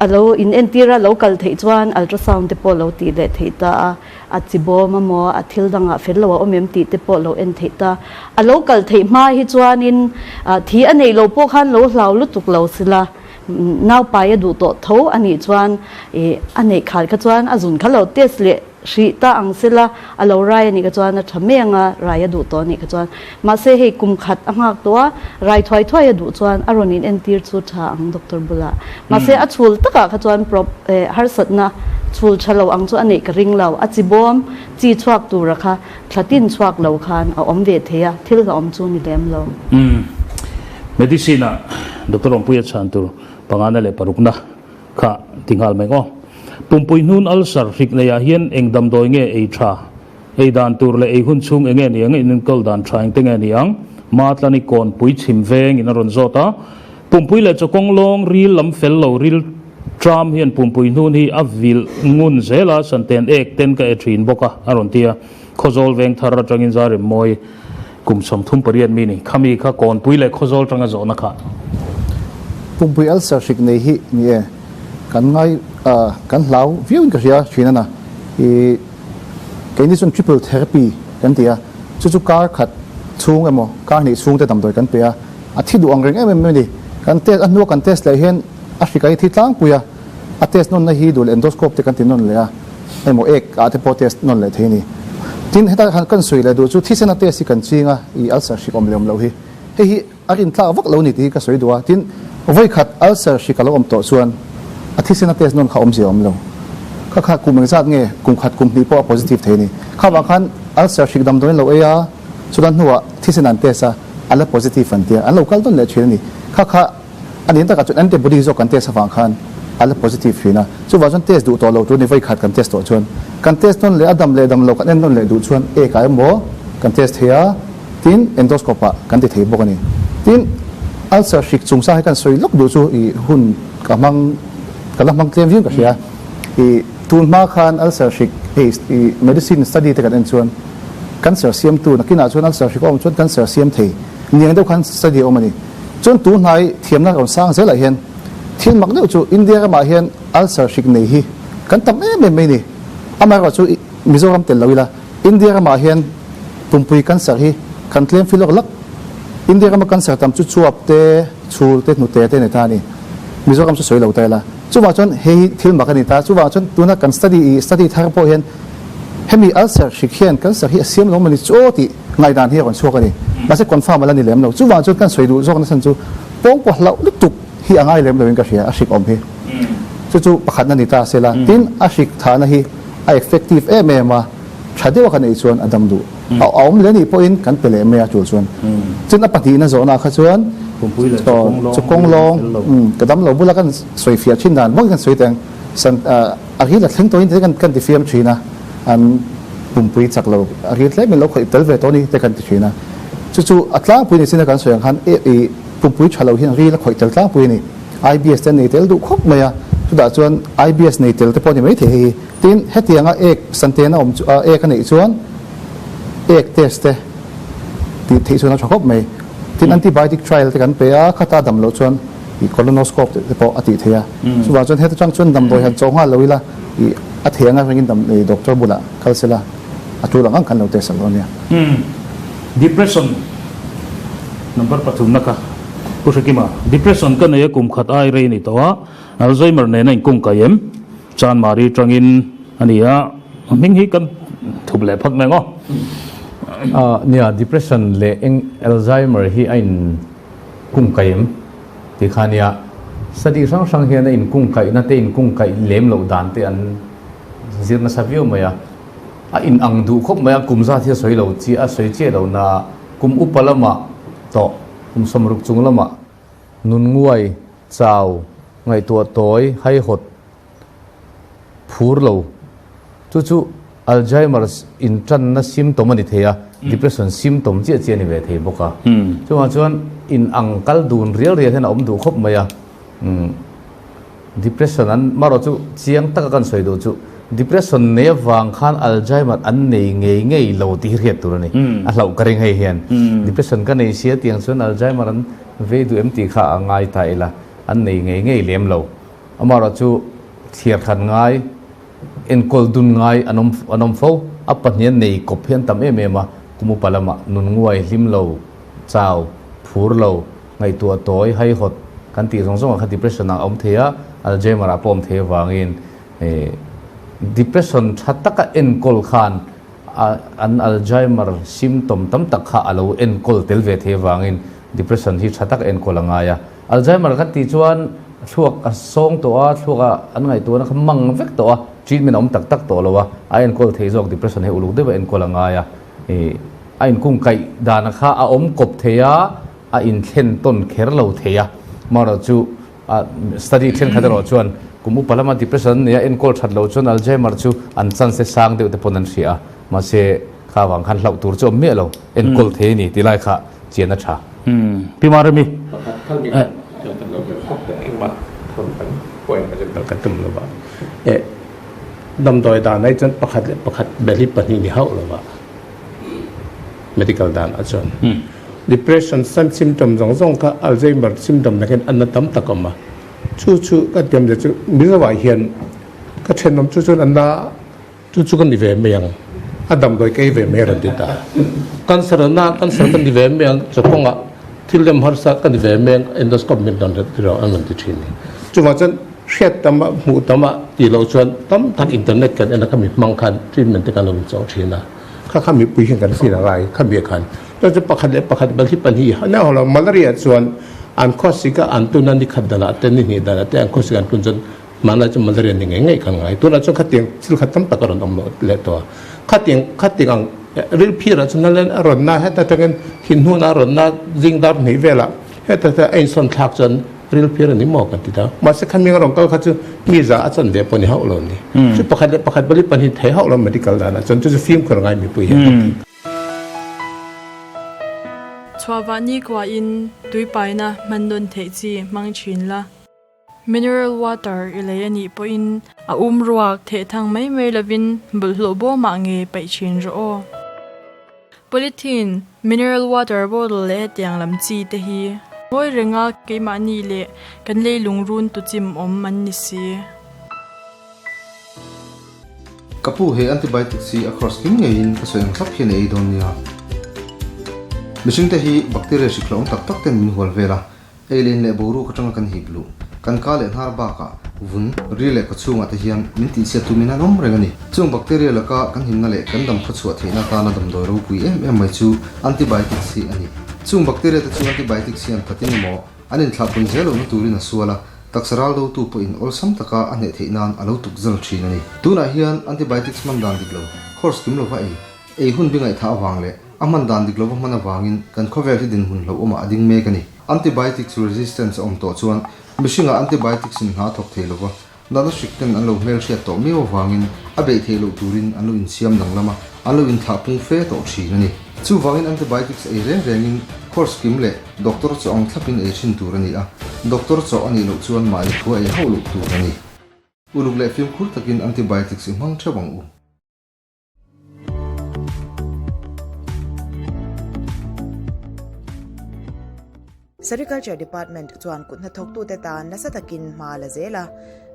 a lo in entir a lo kal theih chuan ultrasound te pawh lo tih leh theih ta a. A chi bawm a maw, a thil dangah fel lo a awm em tih te pawh lo en theih ta. A lo kal theih hma hi chuanin thi a neih loh pawh khan lo hlau lutuk lo sila, naupai a duh tawh tho a nih chuan a neih khal kha chuan a zun kha lo test leh hrih ta ang sila, a lo rai a nih kha chuan a tha mai ang a, rai a duh tawh a nih kha chuan. Mahse hei kum khat a nghak tawh a, rai thuai thuai a duh chuan a rawn in entir chu tha ang doctor bulah. Mahse a chhul takah kha chuan prob harsatna chhul tha lo ang chu a neih ka ring lo. A chi bawm chi chhuak tura kha thla tin chhuak lo khan a awm ve thei a, thil hlauhawm chu ni lem lo. Umm medicine ah Doctor Awmpuia chhan tur pangana leh parukna kha ti nghal mai aw. Pumpui hnun ulcer hrik neiah hian eng damdawi nge ei tha? Ei dan tur leh ei hun chhung eng nge ni ang, in enkawl dan tha engte nge ni ang? Matlani kawnpui chhim veng in a rawn zawt a. Pumpui leh chawkawng lawng ril lam fel lo ril tram hian pumpui hnun hi a vilh ngun zel a, santen ek ten ka e thin bawk a, a rawn ti a. Khawzawl veng thar atangin Zarim Mawi kum 38 mi ni. Khami kha kawnpui leh khawzawl tanga zawhna kha. Pumpui ulcer hrik nei hi ni e, kan ngai kan hlau viau in ka hria thin a na. I keini chuan triple therapy kan ti a, chu chu kar khat chhung emaw kar hnih chhung te damdawi kan pe a, a thi duh ang reng em em mai a ni. Kan test a hnua kan test leh hian a hrik a hi thi tlangpui a, a test nawnna hi duh leh endoscope te kan ti nawn leh a, emaw ek ah te pawh test nawn leh thei a ni. Tin, heta khan kan sawi leh duh chu thisena test hi kan ching a, i ulcer hrik awm leh awm loh hi. Hei hi a rintlak vak lo ni tih hi ka sawi duh a, tin, vawikhat ulcer hrik a lo awm tawh chuan a thisena test nawn kha awmzia a awm lo. Kha kha kum engzat nge kum khat kum hnih pawh a positive thei a ni. Kha vang khan ulcer hrik damdawiin lo ei a, chulan hnuah thisen an test a, a la positive an tia, an lo kal dawn leh thin a ni. Kha kha A nih takah chuan antibody zawk kan test avang khan a la positive thin a, chuvang chuan test duh tawh lo tur ni vawikhat kan test tawh chuan kan test nawn leh a dam leh dam lo kan en nawn leh duh chuan ek ah emaw kan test thei a, tin endoscope ah kan ti thei bawk a ni. Tin ulcer hrik chungchang hi kan sawi lawk duh chu i hun ka hmang ka la hmang tlem viau ka hria. I tun hma khan ulcer hrik hei i medicine study te kan en chuan cancer siamtu nakinah chuan ulcer hrik a awm chuan cancer siam thei niang deuh khan study a awm a ni. Chuan tu hnai thiamna rawn sang zelah hian thil mak deuh chu India ramah hian ulcer hrik nei hi kan tam em em mai ni. Amaherawh chu Mizoram tel lo ila India ramah hian pumpui cancer hi kan tlem fil lawk lak. India rama cancer tam chu chuap te, chhul te, hnute te a ni ta a ni. Mizoram chu sawi lo ta ila. Chuvang chuan hei hi thil mak a ni ta. Chuvang chuan tuna kan study i study thar pawh hian hemi ulcer hrik hian cancer hi a siam lo mawni chu aw tih ngaihdan hi a rawn chhuak a ni. Mahse confirm a la ni lem lo. Chuvang chuan kan sawi duh zawk nasa chu pawngpaw hlauh lutuk hi a ngai lem loin ka hria, a hrik awm hi. Chu chu pakhatna ni ta se la. Tin, a hrik thahna hi a effective em em a, tha deuha kan ei chuan a dam duh. A awm leh anih pawhin kan pe leh mai a tul chuan. Tin, a pahnihna zawhna kha chuan chukawng lawng, ka dam lo bula kan sawi fiah thin dan bawkin kan sawi teng. San a ril a thleng tawhin te kan ti fiam thin a, an pumpui chak lo a ril tlem in lo khawih tel ve tawh a ni te kan ti thin a. Chu chu a tlangpui ni chin a kan sawi ang khan i pumpui tha lo hian ril a khawih tel tlangpui a ni. IBS te an nei tel duh khawp mai a, chutah chuan IBS nei tel te pawh a ni maithei hei hi. Tin, hetianga ek santen a awm chu ek a neih chuan ek test te tih theih chuan a tha khawp mai. Tin, antibiotic trial te kan pe a, khata dam loh chuan i colonoscope te pawh a tih theih a. Chuvang chuan heta tang chuan damdawi han chawh nghal lo ila i a thei anga ringin dam i doctor bulah kal sela a tul ang ang khan lo test ang dawn nia. Depression number pathumna kha Pu Hrekima, Depression ka nei a kum khat ai rei ni tawh a, Alzheimer nena inkung kai em? Chanmari tangin a ni a, hming hi kan thup leh phawt mai ang aw. Nia, depression leh Alzheimer hi a inkungkaih em tih kha nia, study hrang hrang hian a inkungkaihna te inkungkaih lem loh dan te an zir nasa viau mai a, a inang duh khawp mai a, kum zat hi a sawi lo chiah a sawi chiah lo na kum upa lamah tawh kum sawmruk chung lamah nun nguai Chau, ngaihtuah tawi, haihawt, phur lo. Chu chu Alzheimer's intanna symptom a ni thei a, depression symptom chiah chiah a ni ve thei bawk a. Chuvang chuan in ang kal dun rial rial hian a awm duh khawp mai a. Depression an, marawh chu chiang taka kan sawi duh chu depression nei avang khan Alzheimer an nei ngei ngei lo tih hi hriat tur a ni. A hlauh ka ring hei hian. Depression ka nei sia tiang chuan Alzheimer an Vei duh em tih kha a ngai ta ila, an nei ngei ngei lem lo. Amaherawh chu thliar khat ngai, enkawl dun ngai an awm an awm fo. A pahnih an nei kawp hi an tam em em a, kum upa lamah nun nguai, hlim lo, chau, phur lo, ngaihtuah tawi, haihawt kan tih zawng zawngah kha depression ah a awm thei a, Alzheimer ah pawh a awm thei avangin depression tha taka enkawl khan An Alzheimer symptom tam tak kha a lo enkawl tel ve thei avangin depression hi tha tak enkawl a ngai a. Alzheimer kan tih chuan thluak a sawng tawh a, thluak a an ngaihtuahna kha mang vek tawh a, treatment a awm tak tak tawh lo a, a enkawl thei zawk depression hi uluk deuh a enkawl a ngai a. Ih a inkungkaih dana kha a awm kawp thei a, a inthlen tawn kher lo thei a. Amaherawhchu chu A study thenkhat erawh chuan kum upa lama depression an nei a, enkawl that loh chuan Alzheimer chu an chance sang deuh te pawn an hria a, mahse kha avang khan hlauh tur chu awm miah lo, enkawl thei a ni tih lai kha chian a tha. Pi Maremi. Damdawi dan ai chuan pakhat leh pakhat bel hi pahnih ni hauh lova medical dan ah chuan. Depression symptom zawng zawng kha Alzheimer symptom nen khan an na tam tak awm a. Chu chu ka tiam zia chu Mizoah hian ka thenawm chu chuan an na chu chu ka ni ve mai ang, a damdawi ka ei ve mai a rawn ti ta. Cancer an na cancer ka ni ve mai ang, chawkawngah thil lem harsa ka ni ve mai ang, endoscope min rawn ti rawh an rawn ti thin. Chuvang chuan hriat tam a hmuh tam a tih loh chuan tam tak internet kan en a khami hmang khan treatment te kan lo inchawh thin a. Kha kha mipui hian kan feel a ngai khami khan. Chuan chu pakhat leh pakhat bal hi pahnih a ho lo. Malaria chuan an khawsik a an tun a ni khat danah te ni hnih danah te an khawsik an tun chuan hmanlai chu malaria ni ngei ngei kan ngai. Tunah chuan khatiang thil khat tam tak a rawn awm loh leh tawh a. Khatiang khatiang ang ril phirah chuan nalen a rawn na heta tangin thinhnun a rawn na zing dar hnih velah heta te a insawn thlak chuan Ril phir a ni maw kan ti ta. Mahse kha ming a rawn kal kha chu mi za a chan ve pawh ni hauh lo ni. Chu pakhat leh pakhat bali pahnih thei hauh lo medical danah chuan chu chu fimkhur ngai mipui hian kan ti. Chhuahvah nikhuain tui paina hman nawn theih chi hmang thin la. Mineral water i lei a nih pawhin a um ruak theh thang mai mai lovin bawlhhlawh bawmah nge paih thin rawh aw. Polythene, mineral water bottle leh hetiang lam chi te hi ngawi renga keimahni leh kan leilung run tu chim awm an ni si. Ka pu he antibiotics hi a course kim ngeiin ka sawi ang thlap hian a ei dawn nia. Mihring te hi bacteria hrik hlauhawm tak tak ten min hual vel a, Ei len leh boruak atanga kan hip luh, kan ka leh hnar bakah vun, ri leh kawchhungah te hian min tihchhiat tumin an awm reng a ni. Chung bacteria laka kan himna leh kan dam khawchhuah theihna atana damdawi ropui em em mai chu antibiotics hi a ni. Chung bacteria te chu antibiotics hian thatin emaw an inthlahpun zel lohna turin a sual a, taksa ral dotu pawhin awlsam taka a hneh theih nan a lo tuk zal thin a ni. Tunah hian antibiotics hman dan dik lo, course kim lova ei, ei hun bi ngaihthah avang leh a hman dan dik lova hman avangin kan khawvel hi dinhmun hlauhawmah a ding mek a ni. Antibiotics resistance a awm tawh chuan mihringah antibiotics in hna a thawk thei lova, natna hrik ten an lo hmelhriat tawh miau avangin a beih theih loh turin an lo insiam danglam a, an lo inthlah pung fe tawh thin a ni. Chuvangin antibiotics ei reng rengin course kim leh doctor chaw ang thlapin ei thin tur a ni a, doctor chaw a nih loh chuan mahni khua ei hauh loh tur a ni. Uluk leh fimkhur takin antibiotics i hmang theuh ang u. Sericulture Department chuan kut hnathawktute tan nasa takin hma a la zel a,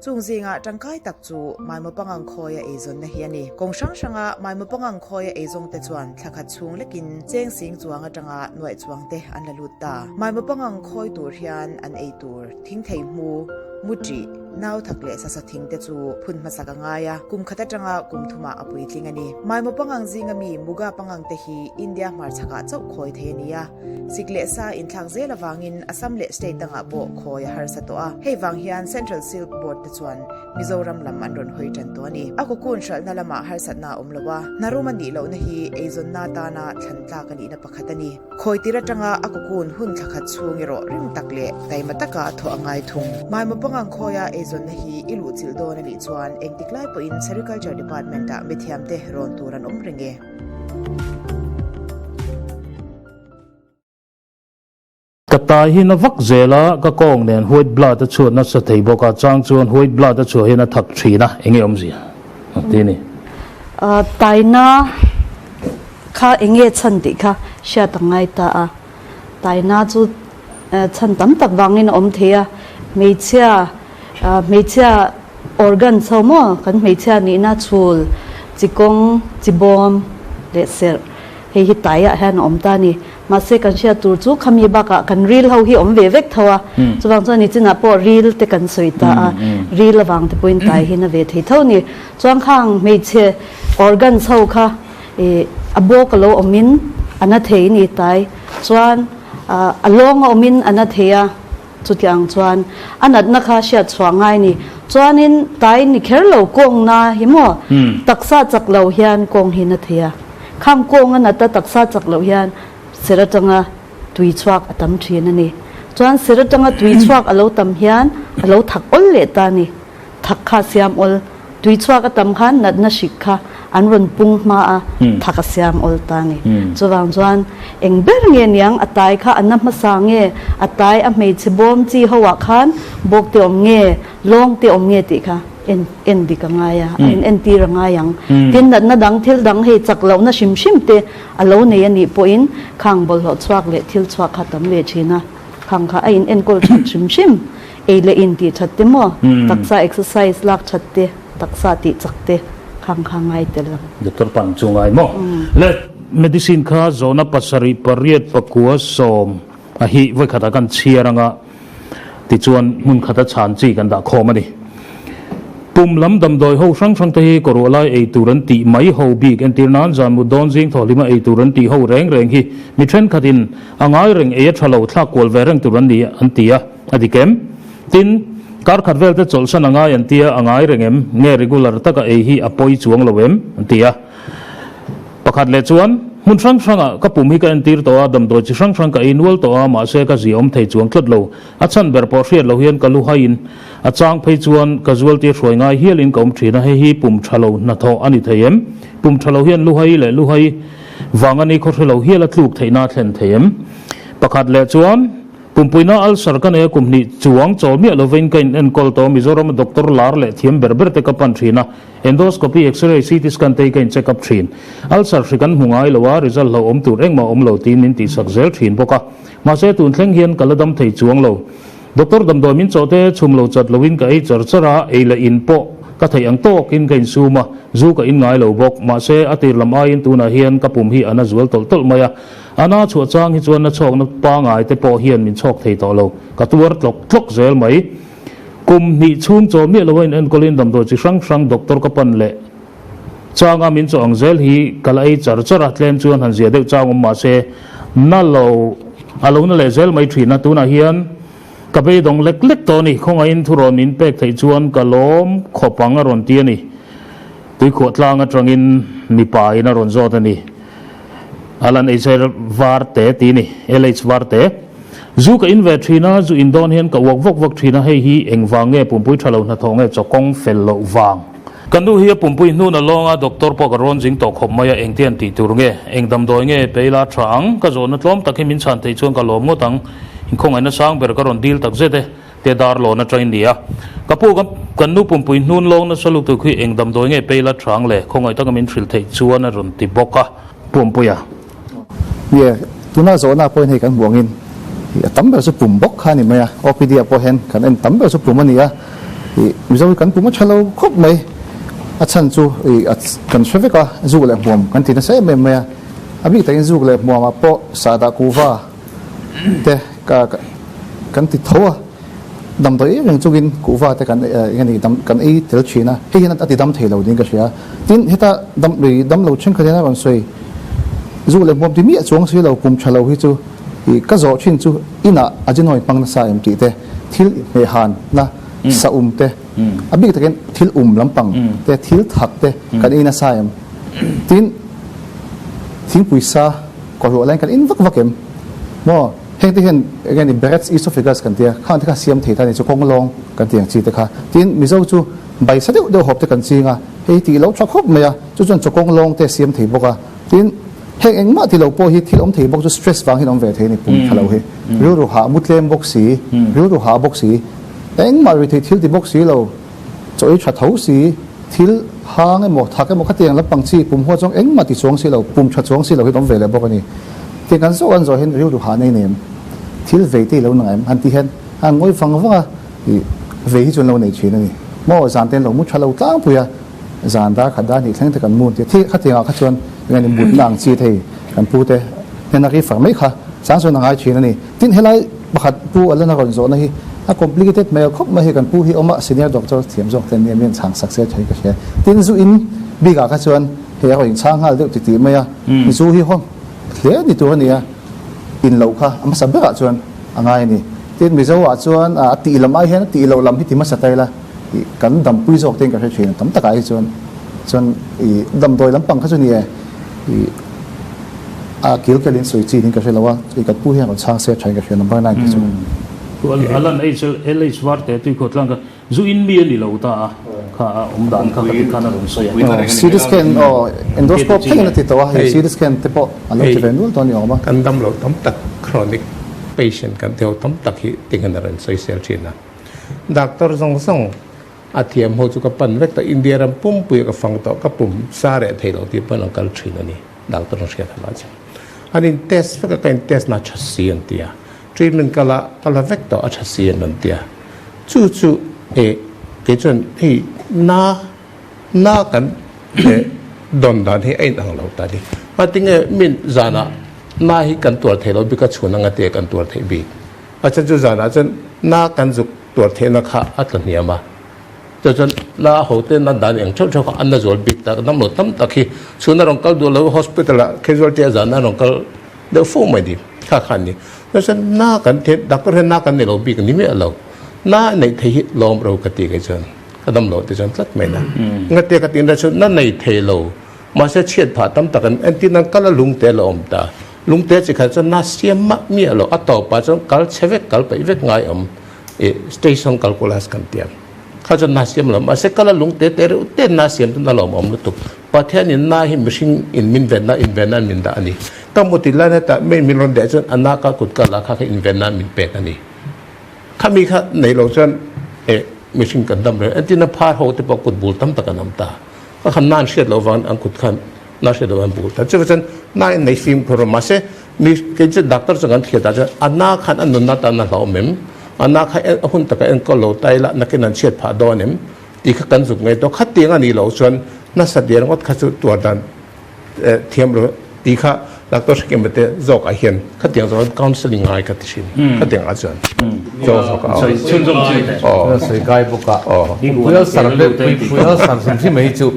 chung zingah tangkai tak chu Maimaw pangang khawia eizawnna hi a ni. Kawng hrang hranga Maimaw pangang khawia eizawngte chuan thla khat chhung lekin cheng sing chuang atanga nuaih chuangte an la lut ta. Maimaw pangang khawi tur hian an ei tur thingthei hmu, mu ṭih, nau thak leh sasa thing te chu phun hmasak a ngai a, kum khat atanga kum thumah a puitling a ni. Maimaw pangang zinga mi Muga pangang te hi India hmarchhakah chauh khawi thei a ni a, sik leh sa inthlak zel avangin Assam leh state dangah pawh khawi a harsa tawh a, hei vang hian Central Silk Board te chuan Mizoram lam an rawn hawi tan tawh a ni. A cocoon hralhna lamah harsatna a awm lo a, hnarum a nih lohna hi eizawnna atana thlan tlak a nihna pakhat a ni. Khawi tir atanga a cocoon hun thla khat chhung erawh rim tak leh taima taka thawh a ngai thung. Maimaw pangang khawia eizawnna hi i luh chilh dawn a nih chuan engtik lai pawhin Sericulture Department-ah mithiamte rawn tur an awm reng e. Ka tai hi na vak zel a, ka kawng nen white blood a chhuat nasa thei bawk a, chang chuan white blood a chhuah hian a thak thin a, enge awmzia a ti ni. Taina kha enge chhan tih kha hriat a ngai ta a, taina chu chhan tam tak vangin a awm thei a, hmeichhia hmeichhia organ chho maw kan hmeichhia nihna chhul, chikawng, chibawm leh serh hei hi taiah hian a awm ta a ni. Mahse kan hriat tur chu khami bakah kan ril ho hi awm ve vek tho a, chuvang chuan nichinah pawh ril te kan sawi ta a, ril avang te pawhin tai hi na ve thei tho a ni. Chuan khang hmeichhe organs ho kha ih a bawk a lo awmin a na thei ni tai, chuan a lawng a awmin a na thei a, chutiang chuan a natna kha hriat chhuah ngai ni. Chuanin tai ni kher lo kawng na hi maw taksa chak lo hian kawng hi na thei a. Khang kawng a nata taksa chak loh hian ser atanga tui chhuak a tam thin a ni. Chuan ser atanga tui chhuak a lo tam hian a lo thak awl leh ta a ni. Thak kha siam awl. Tui chhuak a tam khan natna hrik kha an rawn pung hma a, thak a siam awl ta a ni. Chuvang chuan eng ber nge niang a tai kha a na hmasa nge, a tai a hmeichhe bawm chi ho ah khan bawk te awm nge, lawng te awm nge tih kha. En en dik a ngai a, a in entir a ngai ang. Tin, natna dang thil dang hei chak lohna hrim hrim te a lo nei a nih pawhin khang bawlhhlawh chhuak leh thil chhuak kha tam ve thin a, khang kha a in enkawl that hrim hrim, ei leh in tih that te maw, taksa exercise lak that te, taksa tih chak te khang kha ngai tel ang. Doctor pan chu ngai maw? Le medicine kha zawhna pasarih pariat pakua sawm a hi vawikhatah kan chhiar anga. Tichuan, hmun khata chhan chi kan dah khawm a ni. Pum lam damdawi ho hrang hrang te hi kawruah lai ei tur an tih mai ho bik entir nan zan mut dawn zing thawhlima ei tur an tih ho reng reng hi mi thenkhatin a ngai reng ei a tha lo thlak kual ve reng tur an ni an ti a, a dik em? Tin, kar khat vel te chawlhsan a ngai an tia a ngai reng em? Nge regular taka ei hi a pawi chuang lo em? an ti a. Pakhat leh chuan, hmun hrang hrangah ka pum hi ka entir tawh a, damdawi chi hrang hrang ka ei nual tawh a, mahse ka ziaawm thei chuang tlat lo. A chhan ber pawh hriat loh hian ka lu haiin a chang phei chuan ka zualtir hruai ngai hialin ka awm thin a, hei hi pum tha lo hnathawh a ni thei em? Pum tha lo hian lu hai leh lu hai vang a ni khaw hre lo hial a tluk theihna a thlen thei em? Pakhat leh chuan, Pumpuina ulcer ka nei a kum hnih chuang chawl miah lovin ka in enkawl tawh a, Mizoram a doctor lar leh thiam ber ber te ka pan thin a, Endoscopy, X-ray, CT scan te hi ka in check up thin. Ulcer hri kan hmu ngai lo a, result hlauhawm tur engmah awm lo tiin min tihsak zel thin bawk a. Mahse tun thleng hian ka la dam thei chuang lo. Doctor damdawi min chawh te chhum lo chat loin ka ei char char a, ei leh in pawh ka theih ang tawkin ka insum a, zu ka in ngai lo bawk. Mahse a tir lam aiin tunah hian ka pum hi a na zual tawlh tawlh mai a. A na chhuah chang hi chuan na chhawkna pangai te pawh hian min chhawk thei tawh lo, ka tuar tlawk tlawk zel mai. Kum hnih chhung chaw miah lo a in enkawlin damdawi chi hrang hrang doctor ka pan leh changa min chaw ang zel hi ka la ei char char a, tlem chuan han zia deuh chang awm mahse na lo a lo na leh zel mai thin a, tunah hian ka beidawng lek lek tawh a ni, khawngaihin thurawn min pek theih chuan ka lawm khawp ang a rawn ti a ni, tuikhuah tlang atangin mipa in a rawn zawt a ni. Alan HL var te tih ni, LH var te. Zu ka in ve thin a, zu in dawn hian ka uak vawk vawk thin a, hei hi eng vang nge pumpui tha lo hnathawh nge chaw kawng fel loh vang. Ka nu hi a pumpui hnun a lawng a, doctor pawh ka rawn zing tawh khawp mai a, engte an tih tur nge, eng damdawi nge pe ila tha ang, ka zawhna tlawm tak hi min chhan theih chuan ka lawm ngawt ang, inkhawngaihna sang ber ka rawn dil tak zet e. Te dar lawn atangin ni a. Ka pu ka kan nu pumpui hnun lawng nasa lutuk hi eng damdawi nge pei la thang le khawngaih taka min hrilh theih chuan a rawn ti bawk a. Pumpui a. Nie, tuna zawhna pawhin hei kan hmuh angin a tam ber chu pum bawk kha a ni mai a, OPD ah pawh hian kan en tam ber chu pum a ni a, ih Mizo hi kan pum a tha lo khawp mai, a chhan chu ih kan hre vek a, zuk leh hmuam kan ti nasa em em mai a, a bik takin zuk leh hmuam ah pawh sahdah kuhva, te ka kan ti tho a, damdawi em reng chungin kuhva te kan eng a ni dam kan ei tel thin a, hei hian a ti dam thei lo niin ka hria. Tin, heta dam ri dam lo thenkhat hian a rawn sawi zu leh hmuam ti miah chuang si lo pum tha lo hi chu ih ka zawh thin chu inah ajinoin hmang nasa em tih te, thil hmehhan na sa um te, a bik takin thil um lampang te, thil thak te kan ei nasa em. Tin, thingpui sa. Kawhruah laiin kan in vak vak em? Maw? Heng te hian eng nge ni Barrett's esophagus kan tia, khang te kha siam thei ta ni chu kawng lawng kan tih ang chi te kha. Tin, Mizo chu bai sa deuh deuh hawp te kan ching a, hei tih lo tha khawp mai a, chu chuan chaw kawng lawng te siam thei bawk a. Tin, heng engmah ti lo pawh hi thil awm thei bawk chu stress vang hian awm ve thei a ni pum tha lo hi. Rilru hah mu tlem bawk si, rilru hah bawk si, engmah ri thei thil ti bawk si lo. Chaw ei tha tho si, thil hang emaw, thak emaw khatiang lampang chi pum huat zawng engmah ti chuang si lo, pum tha chuang si lo hi an awm ve leh bawk a ni. Tiang kan zawh an zawh hian rilru hah nei nem, thil vei te i lo nang em? Han ti hian a han ngawi vang vang a, ih vei hi chu an lo nei thin a ni. Maw zan te an lo mu tha lo tlangpui a, zan dar khat dar hnih thleng te kan mu an ti a, khatiang ah kha chuan eng nge ni mutna ang chi thei kan pu te hnena ri far mai kha chang chuan a ngai thin a ni. Tin helai pakhat pu Alana rawn zawhna hi a complicated hmel khawp mai hi kan pu hi awm a, senior doctor thiam zawk te an nia mi an chhang sak se thei ka hria. Tin zu in bik ah kha chuan hei a rawn inchhang nghal deuh titih mai a, zu hi haw hle ni tur a ni a, in loh kha a hmasa berah chuan a ngai a ni. Tin Mizo ah chuan a tih lam ai hian a tih loh lam hi ti hmasa ta ila ih kan dampui zawk te in ka hre thin tam takah hi chuan chuan ih damdawi lampang kha chu ni e ih A kil kel in sawi chi in ka hre lo a, i kan pu hian rawn chhang se tha in ka hria number 9 te chu. Alan LH var te tui khaw tlang kha zu in mi a ni lo ta a, kha a awm dan kha kha ti khan a rawn sawi a. CT scan aw endoscope thleng in a ti tawh a, hei CT scan te pawh an lo ti ve nual tawh a ni awm a. Kan dam lo tam tak chronic patient kan ti ho tam tak hi tingan a rawn sawi sel thin a, doctor zawng zawng. A thiam ho chu ka pan vek tawh, India ram pumpui a ka fang tawh, ka pum sa reh thei lo tih pawn an kal thin a ni, doctor an hriat avang chuan. An in test vek a, ka in test na a tha si an ti a, treatment ka la ka la vek tawh a tha si an rawn ti a, chu chu eh kei chuan hei na na kan eh dawn dan hi a in ang lo ta ni. Ngatinge min zanah na hi kan tuar thei lo bik a chhun anga te kan tuar theih bik. A chhan chu zanah chuan na kan zuk tuar theihna kha a tla hniam a, chu chuan na ho te na dan eng theuh theuh kha an la zual bik tak, damlo tam tak hi chhun a rawn kal duh lo hospital ah casualty a zan a rawn kal deuh fo mai ni kha kha an ni. Chu chuan na kan the doctor hian na kan nei lo bik a ni miah lo, na neih thei hi lawm ro ka ti kei chuan ka damlo te chuan tlat mai na. Engati ka tih na chu na nei thei lo mahse chhiat phah tam tak an entir nan kal a lung te a la awm ta. Lungte chi khat chuan na siam mah miah lo, a tawpah chuan kal chhe vek, kal peih vek ngai awm i station calculus kan ti ang. Kha chuan na siam lo, mahse kal a lungte te reuh te na siam chu na lawm awm lutuk. Pathianin na hi mihring in min venna, invenna min dah a ni. Ka mu ti lai hetah main min rawn deh chuan a na ka kut ka la kha kha invenna min pek a ni. Khami kha nei lo chuan eh mihring kan dam reng. Entirna phar ho te pawh kut bul tam tak an awm ta. Ka khan na an hriat loh vangin an kut khan na hriat loh an bul ta. Chuvang chuan na in nei fimkhur a, mahse mi kei chu doctor chu kan hriat ah chuan a na khan a nunna tan a hlauhawm em? A na kha a hun taka enkawl lo ta ila nakin an chhiat phah dawn em? Tih kha kan zuk ngei tawh. Khatiang a nih loh chuan nasa der ngawt kha chu tuar dan thiam lo tih kha doctor hrekima te zawk ah hian khatiang zawk ah counselling ngai ka ti thin. Khatiang ah chuan zawk zawk ah. Aw. Sawi kai bawk a. Pui ulcer pui ulcer hrim hrim mai hi chu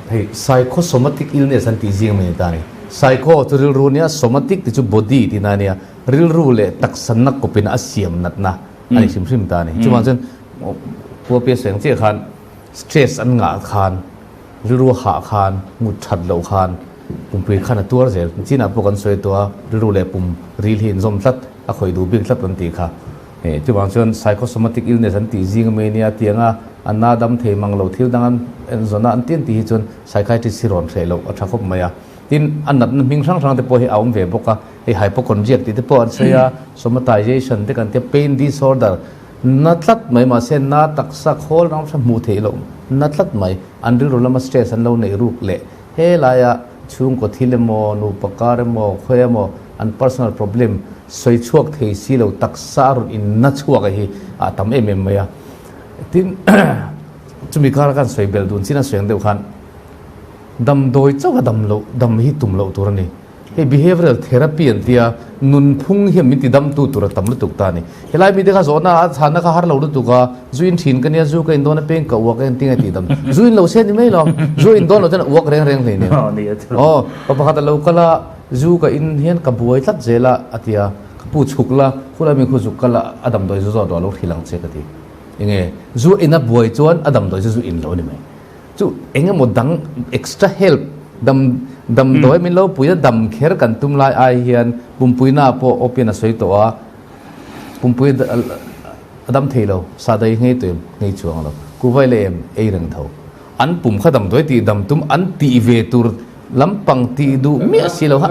Hei psychosomatic illness an tih zing mai ni ta a ni. Psycho chu rilru nia, somatic tih chu body tihna a nia, rilru leh taksanna kawpin a siam natna a ni hrim hrim ta a ni. Chuvang chuan Puapia sawi ang chiah khan stress an ngah khan, rilru hah khan, mut that loh khan pumpui khan a tuar zel. Chinah pawh kan sawi tawh a, rilru leh pum ril hi inzawm tlat, a khawih duh bik tlat kan tih kha. Hei chuvang chuan psychosomatic illness an tih zing mai nia tianga a na dam thei mang lo thil dang an en zawn a an tin tih hi chuan psychiatrist hi rawn hreh loh a tha khawp mai a. Tin, a natna hming hrang hrang te pawh hi a awm ve bawk a, hei hypochondriac tih te pawh an sawi a, somatization te kan tia pain disorder na tlat mai mahse na taksa khawl ram hra hmuh theih loh na tlat mai an rilru lama stress an lo neih ruk leh Helaia chhungkaw thil emaw, nupa kar emaw, khawi emaw an personal problem sawi chhuak thei si lo taksa a rawn inna chhuak a hi a tam em em mai a. Tin, chumi kara kan sawi belh dun chin a sawi ang deuh khan damdawi chauha dam loh, dam hi tum loh tur a ni. Hei behavioral therapy an tia, nunphung hian min ti damtu tur a tam lutuk ta a ni. Helai mite kha zawhna a chhanna kha har lo lutuk a, zu in thin ka nia, zu ka in dawn a peng ka uak a engtin nge tih dam. Zu in lo se ni mai lo, zu in dawn lo chuan a uak reng reng hlei nen. Aw, pa pakhat a lo kal a, zu ka in hian ka buai tlat zel a, a ti a, ka pu chhuk la, khulai mi khu zuk kal a, a damdawi zu zawt rawh a lo hrilh ang che ka ti. Enge, zu in a buai chuan a damdawi chu zu in lo a ni mai. Chu eng emaw dang extra help dam damdawi min lo pui a dam kher kan tum lai ai hian pumpuina pawh opian a sawi tawh a pumpui a dam thei lo sadai ngei tawh em ngei chuang lo kuvai leh em ei reng tho an pum kha damdawi tih dam tum an tih ve tur Lampang tih duh miah si lo ha.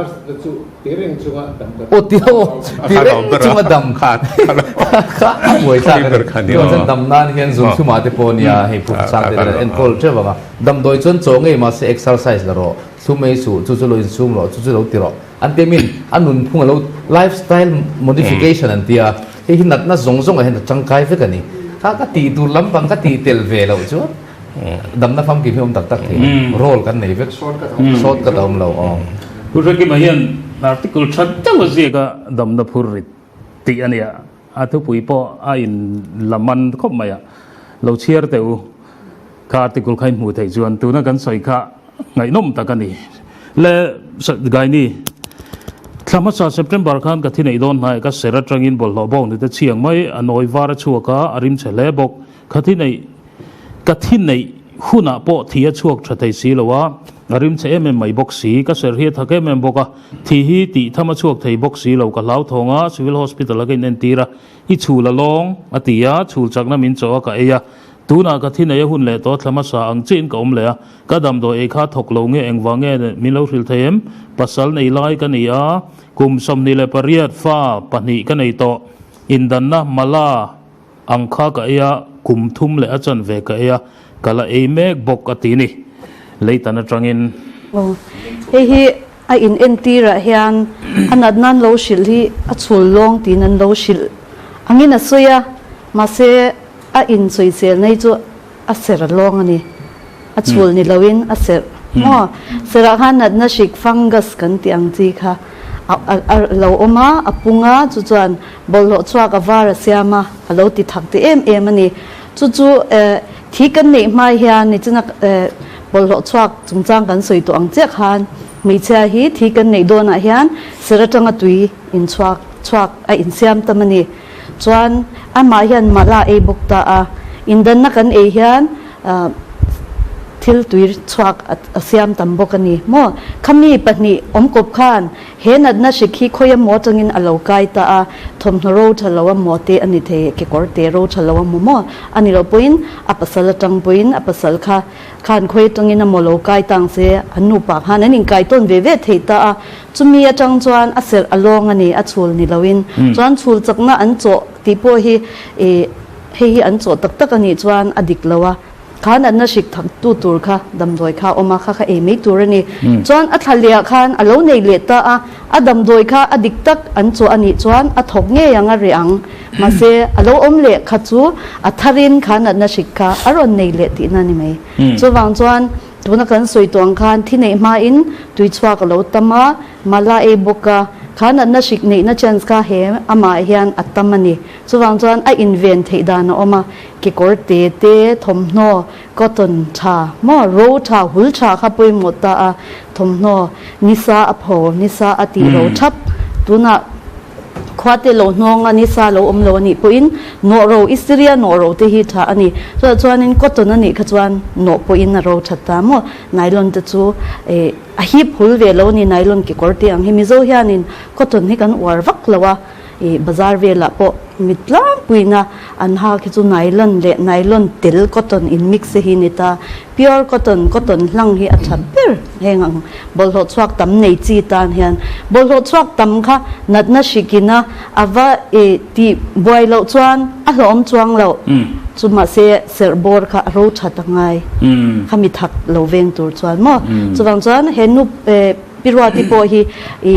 Aw ti ho ti reng chunga dam kha a buai thlak a ni. Chuan chuan dam nan hian zun thuma te pawh nia hei phuk chang te nen enkawl teuh ang a. Damdawi chuan chaw ngei mahse exercise la rawh, thlu mai suh, chu chu lo insum rawh, chu chu lo ti rawh. An ti min a nunphung a lo lifestyle modification an tia hei hi natna zawng zawng ah hian a tangkai vek a ni. Kha ka tih tur lampang ka tih tel ve loh chuan. Damna famkim hi awm tak tak thei lo. Role kan nei vek. Short cut a awm lo aw. Pu Hrekima hian article tha deuh a ziak a, damna phur rit tih a nia. A thupui pawh a in la man khawp mai a. Lo chhiar teh u. Kha article kha in hmuh theih chuan tuna kan sawi kha ngaihnawm tak a ni. Le Gaini, thla hmasa September khan ka thi neih dawn hnai ka ser atangin bawlhhlawh bawk nute chhiang mai a nawi var a chhuak a, a rim chhe hle bawk. Ka thi neih ka thi neih hunah pawh thi a chhuak tha thei si lo a, a rim chhe em em mai bawk si. Ka ser hi a thak em em bawk a, thi hi tih tham a chhuak thei bawk si lo. Ka hlauthawng a, Civil Hospital a ka inentir a, i chhul a lawng a ti a, chhul chakna min chawh a ka ei a. Tunah ka thi neih a hun leh tawh thla hmasa ang chiahin ka awm leh a, ka damdawi ei kha thawk lo nge engvang nge min lo hrilh thei em? Pasal nei lai ka ni a, kum 28 fa pahnih ka nei tawh, indanna mala, Ang kha ka ei a, kum thum leh a chanve ka ei a, ka la ei mek bawk a ti ni. Leitan atangin. Aw, hei hi a in entirah hian a natna an lo hrilh hi a chhul lawng tiin an lo hrilh angin a sawi a, mahse a insawiselna hi chu a serh a lawng a ni. A chhul ni loin a serh maw? Serh ah khan natna hrik fungus kan tih ang chi kha a lo awm a, a pung a, chu chuan bawlhhlawh chhuak a var a siam a, a lo ti thak te em em a ni. Chu chu thi kan neih hma hian nichina bawlhhlawh chhuak chungchang kan sawi tawh ang chiah khan hmeichhia hi thi kan neih dawnah hian serh atanga tui inchhuak chhuak a insiam tam a ni. Chuan amah hian mala ei bawk ta a, indanna kan ei hian thil tui chhuak a siam tam bawk a ni maw? Khami pahnih awmkawp khan he natna hrik hi khawi emaw atangin a lo kai ta a, thawmhnaw ro tha lo emaw te a ni thei, kekawr te ro tha lo emaw maw a ni loh pawhin a pasal atang pawhin a pasal kha khan khawi atangin emaw lo kai tang se an nupa khan an inkai tawn ve ve thei ta a, Chumi atang chuan a serh a lawng a ni, a chhul ni loin. Chuan chhul chakna an chawh tih pawh hi ih hei hi an chawh tak tak a nih chuan a dik lo a. Kha natna hrik thak tu tur kha damdawi kha a awm a, kha kha ei mai tur a ni. Chuan a thla leh ah khan a lo nei leh ta a, a damdawi kha a dik tak an chawh a nih chuan a thawk ngei ang a reh ang. Mahse a lo awm leh kha chu a tharin kha natna hrik kha a rawn nei leh tihna a ni mai. Chuvang chuan Tuna kan sawi tawh ang khan thi neih hmain tui chhuak a lo tam a, mala ei bawk a, kha natna hrik neihna chance kha he amah hian a tam a ni. Chuvang chuan a inven theih dan a awm a, kekawr te te, thawmhnaw, cotton tha maw, ro tha, hul tha kha pawimawh ta a, thawmhnaw nisa a pho, nisa a tih ro thap, tunah Khua te lo hnawng a nisa lo awm lo a nih pawhin nawh ro, Istiria nawh ro te hi tha a ni. Chutah chuanin cotton a nih kha chuan nawh pawhin a ro that ta maw? Nylon te chu eh a hip hul ve lo a ni, nylon kekawr te ang hi. Mizo hianin cotton hi kan uar vak lo a, ih bazar velah pawh mi tlangpuina an hak hi chu nylon leh nylon tel cotton in mix te hi ni ta. Pure cotton, cotton hlang hi a tha ber heng ang bawlhhlawh chhuak tam nei chi tan hian. Bawlhhlawh chhuak tam kha natna hrikina a va i tih buai loh chuan a hlawhawm chuang loh. Chu mahse serh bawr kha a ro that a ngai kha mi thak lo veng tur chuan maw. Chuvang chuan he nu Pi Ruati pawh hi i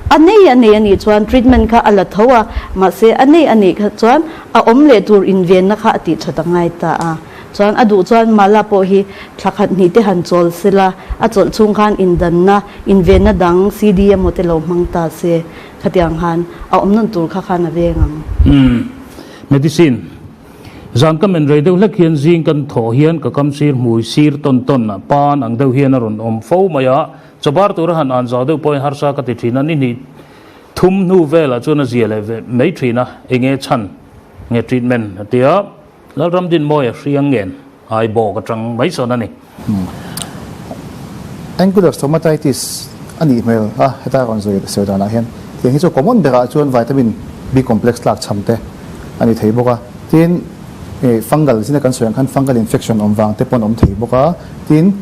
a nei a nei a nih chuan treatment kha a la tho a, mahse a nei a nih kha chuan a awm leh tur invenna kha a tih that a ngai ta a. Chuan a duh chuan Mala pawh hi thla khat hnih te han chawl se la, a chawlh chhung khan indanna, invenna dang CD emaw te lo hmang ta se, khatiang khan a awm nawn tur kha khan a veng ang. Umm. Medicine. Zan ka men rei deuh hlek hian zing kan thawh hian ka kam sir hmui sir tawn tawn a pan ang deuh hian a rawn awm fo mai a, chawbar tura han an zau deuh pawhin harsa ka ti thin a, ni hnih thum hnu velah chuan a zia leh ve mai thin a, enge chhan nge treatment a ti a. Lalram Dinmawia hriang ngen ai bawk atang mai sawn a ni. Angular stomatitis a nih hmel a, heta rawn sawi sawi danah hian tiang hi chu common berah chuan vitamin B complex tlak cham te a ni thei bawk a, tin fungal zina kan sawi ang khan fungal infection awm vang te pawn awm thei bawk a, tin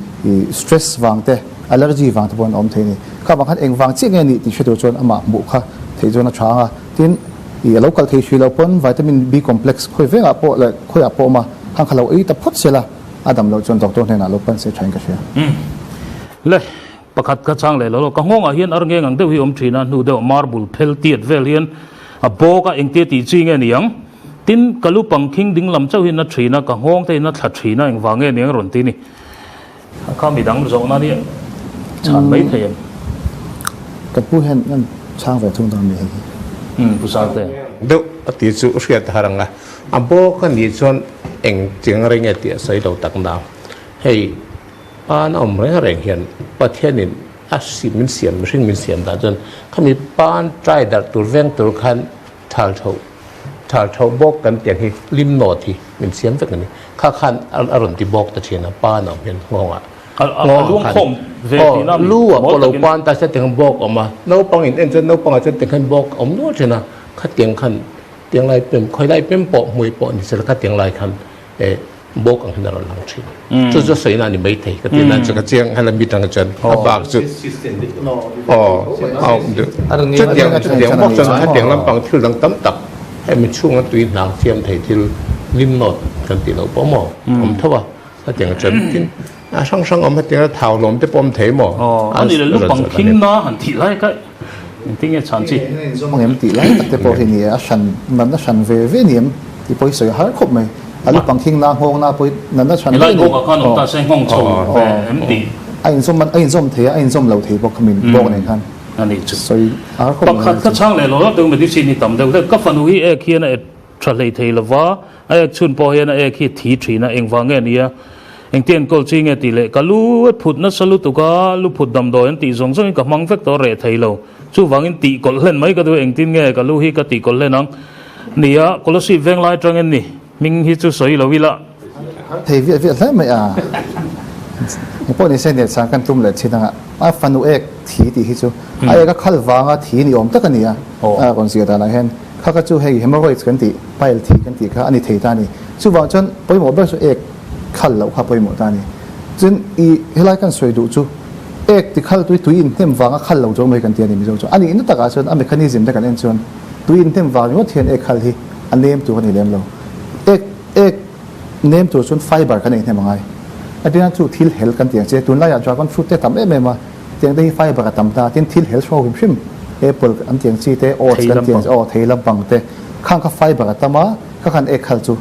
stress vang te allergy vang te pawn awm thei a ni. Kha vang khan eng vang chiah nge a nih tih hre tur chuan amah hmuh kha theih chuan a tha ang a, tin I a lo kal thei hrih loh pawn vitamin B complex khawi vengah pawh leh khawiah pawh awm a, khang kha lo ei ta phawt sela, a dam loh chuan doctor hnenah lo pan se thain ka hria. Umm. Le, pakhat ka chang leh lo lo. Ka nghawngah hian ar ngeng ang deuh hi awm thin a, hnu deuh marble phel tiat vel hian a bawk a, engtia tih chi nge ni ang? Tin, ka lu pang khing ding lam chauh hi na thin a, ka nghawng te hi na thla thin a, engvang nge ni ang rawn ti ni. Kha midang zawhna nia chhan mai thei em? Ka pu hian an chhang ve thung dawn mi hei hi. Umm Pu Sarte. Deuh a tih chu hriat har ang a, a bawk a nih chuan eng cheng reng nge tih a sawi lo tak na. Hei pan a awm reng reng hian Pathianin a si min siam mihring min siam dah chuan khami pan try darh tur veng tur khan thal tho Thal tho bawk kan tiang hi lim nawt hi min siam vek a ni. Kha khan a rawn ti bawk ta thin a, pa nau hian nghawngah nghawngah khan aw lu ah pawh lo pan ta se tiang bawk a awm a, naupang in en chuan naupangah chuan tiang khan bawk a awm nual thin a, khatiang khan tiang lai pem khawi lai pem pawh hmui pawh ni sela khatiang lai khan eh bawk ang hian a rawn lang thin. Chu chu sawi na a ni maithei ka ti na chu ka chiang helami tang chuan a bak chu aw aw chutiang chutiang bawk chuan khatiang lampang thil dang tam tak hemi chhunga tui hnang siam thei thil Lymph node kan tih loh pawh maw awm tho a, hetiang a chuan tin a hrang hrang awm hetiang a thau lawm te pawh awm thei maw. Aw, a ni le lupang khing na han tih lai kha engtin nge chhan chi? Zawm ang em tih lai tak te pawh hi ni e, a hran natna hran ve ve ni em tih pawh hi sawi a har khawp mai. A lupang khing na nghawng na pawh hi natna hran ve ni. Helai bawk ah khan awm ta se nghawng chho ve em tih. A inzawm a inzawm thei a, a inzawm lo thei bawk kha min bawk nen khan. A nih chu. Sawi a har khawp mai. Pakhat ka chhang leh lo la tung medicine hi tam deuh hlek. Ka fanu hi ek hian a et tha hlei thei lo va, a ek chhun pawh hian a ek hi thi thin a, engvang nge nia engti enkawl chi nge tih leh ka lu a phut nasa lutuk a, lu phut damdawi an tih zawng zawngin ka hmang vek tawh a reh thei lo. Chuvangin tih kawlh hlen mai ka duh engtin nge ka lu hi ka tih kawlh hlen ang nia, Kolasib venglai atangin ni hming hi chu sawi lo ila. Thei viah viah hle mai a. Engpawh ni se nia chang kan tum leh chin anga a fanu ek thi tih hi chu a ek a khal vanga thi ni awm tak a ni a, a rawn zir danah hian kha kha chu hei hemorrhoids kan tih pile thi kan tih kha a ni thei ta a ni. Chuvang chuan pawimawh ber chu ek khal loh kha pawimawh ta a ni. Chuan i helai kan sawi duh chu ek ti khal tui tui inhnem vanga khal lo chu mai kan ti a ni Mizo chu. A nihna takah chuan a mechanism te kan en chuan tui inhnem vang ringawt hian ek khal hi a nem tur a ni lem lo. Ek Ek nem tur chuan fiber kan ei hnem angai. A tina chu thil hel kan ti ang che. Tunlaiah dragon fruit te a tam em em a, tiang te hi fiber a tam ta. Tin thil hel hro hrim hrim apple an ti ang chi te, oats kan ti ang chi, aw thei lampang te khang kha fiber a tam a, kha khan ek khal chu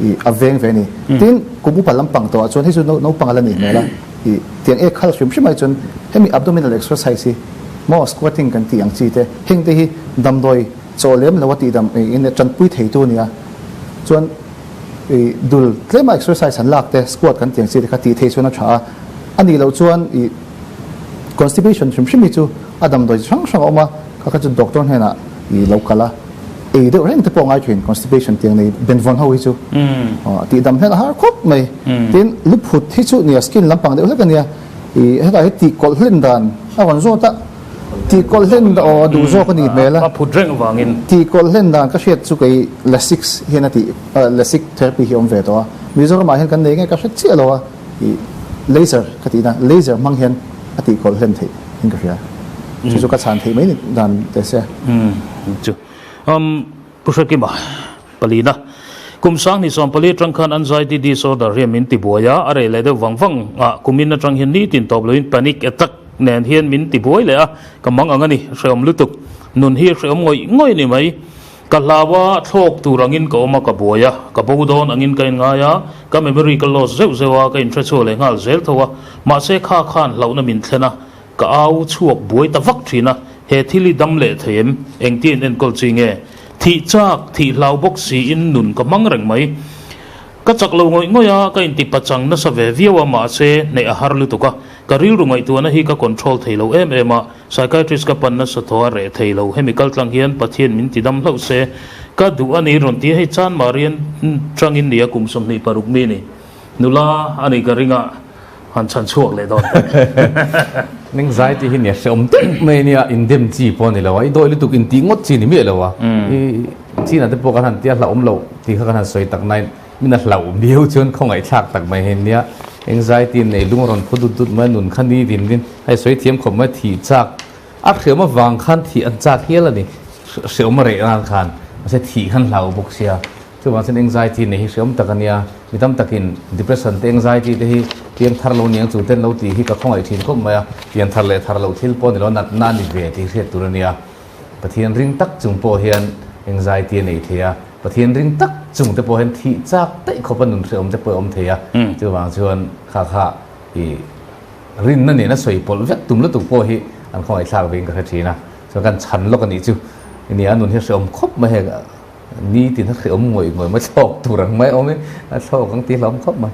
ih a veng ve a ni. Tin kum upa lampang tawhah chuan hei chu naupang a la nih hmel a, ih tiang ek khal hrim hrim ai chuan hemi abdominal exercise hi maw squatting kan tih ang chi te heng te hi damdawi chaw lem lo a tihdam in tanpui theitu a ni a, chuan ih dul tlema exercise han lak te squat kan tih ang chi te kha tih theih chuan a tha a, a nih loh chuan ih constipation hrim hrim hi chu a damdawi chi hrang hrang a awm a, kha kha chu doctor hnenah ih lo kal a, ei deuh reng te pawh a ngai thin constipation tiang nei benvawn ho hi chu tihdam hnen a har khawp mai, tin luphut hi chu nia skin lampang deuh hlek a nia ih hetah hi tih kawlh hlen dan a rawn zawt a. Tih kawlh hlen dah aw a duh zawk a nih hmel a. A phut reng avangin. Tih kawlh hlen dan ka hriat chu kei Lasix hian a tih Lasik therapy hi a awm ve tawh a. Mizoramah hian kan nei nge ka hre chiah lo a, ih laser ka tihna laser hmang hian a tih kawlh hlen theih in ka hria. Chu chu ka chhan theih mai ni dan teh se. Chu um Pu Hrekima palina kum 2014 atang khan anxiety disorder hian min tibuai a, a reh leh deuh vang vang a, kumin atang hian nitin tawp loin panic attack nen hian min tibuai leh a, ka mang ang a ni, hrehawm lutuk. Nun hi hrehawm ngawih ngawih a ni mai. Ka hlau a, thlawk tur angin ka awm a, ka buai a, ka bo dawn angin ka inngai a, ka memory ka lost zeuh zeuh a, ka inhre chhuak leh nghal zel tho a, mahse kha khan hlauhna min thlen a, ka au chhuak buai ta vak thin a, he thil hi dam leh thei em? Engtin enkawl chi nge? Thih chak, thih hlau bawk siin nun ka hmang reng mai. Ka chak lo ngawih ngawih a, ka inti pachang nasa ve viau a, mahse hneh a har lutuk a, ka rilru ngaihtuahna hi ka control thei lo em em a, psychiatrist ka pan nasa thaw a reh thei lo, hemi kaltlang hian Pathian min ti dam hlauh se ka duh a ni rawn ti a, hei Chanmarian tangin nia kum 26 mi ni nula a ni ka ring a. Han chhan chhuak leh dawn teh. Ning zai tih hi nia hreawm deuh mai nia indem chi pawh a ni lo a, i dawi lutuk intih ngawt chi ni miah lo a, i chinah te pawh kan han tia hlauhawm loh tih kha kan han sawi tak nain min a hlauh viau chuan khawngaihthlak tak mai hi nia anxiety nei lung a rawn phu dut dut mai a, nun kha ni din din hei sawi thiam khawp mai thih chak a hreawm avang khan thih an chak hial a ni, hreawm a reh nan khan mahse thih khan hlau bawk sia. Chuvang chuan anxiety nei hi hreawm tak a nia, mi tam takin depression te anxiety te hi piang thar lo niang chu ten lo tih hi ka khawngaih thin khawp mai a, pian thar leh thar loh thil pawh ni lo natna a ni ve tih hriat tur a nia. Pathian ring tak chung pawh hian anxiety a nei thei a, Pathian ring tak chung te pawh hian thih chak daih khawpa nun hreawm te pawh a awm thei a, chuvang chuan kha kha i rinna nena sawi pawlh vek tum lutuk pawh hi an khawngaihthlak vein ka hre thin a, chuan kan chhan lawk a nih chu nia nun hi hreawm khawp mai hei. Ni tin a hreawm ngawih ngawih mai thlawk tur ang mai awm i, a thlawk ang tih hlauhawm khawp mai.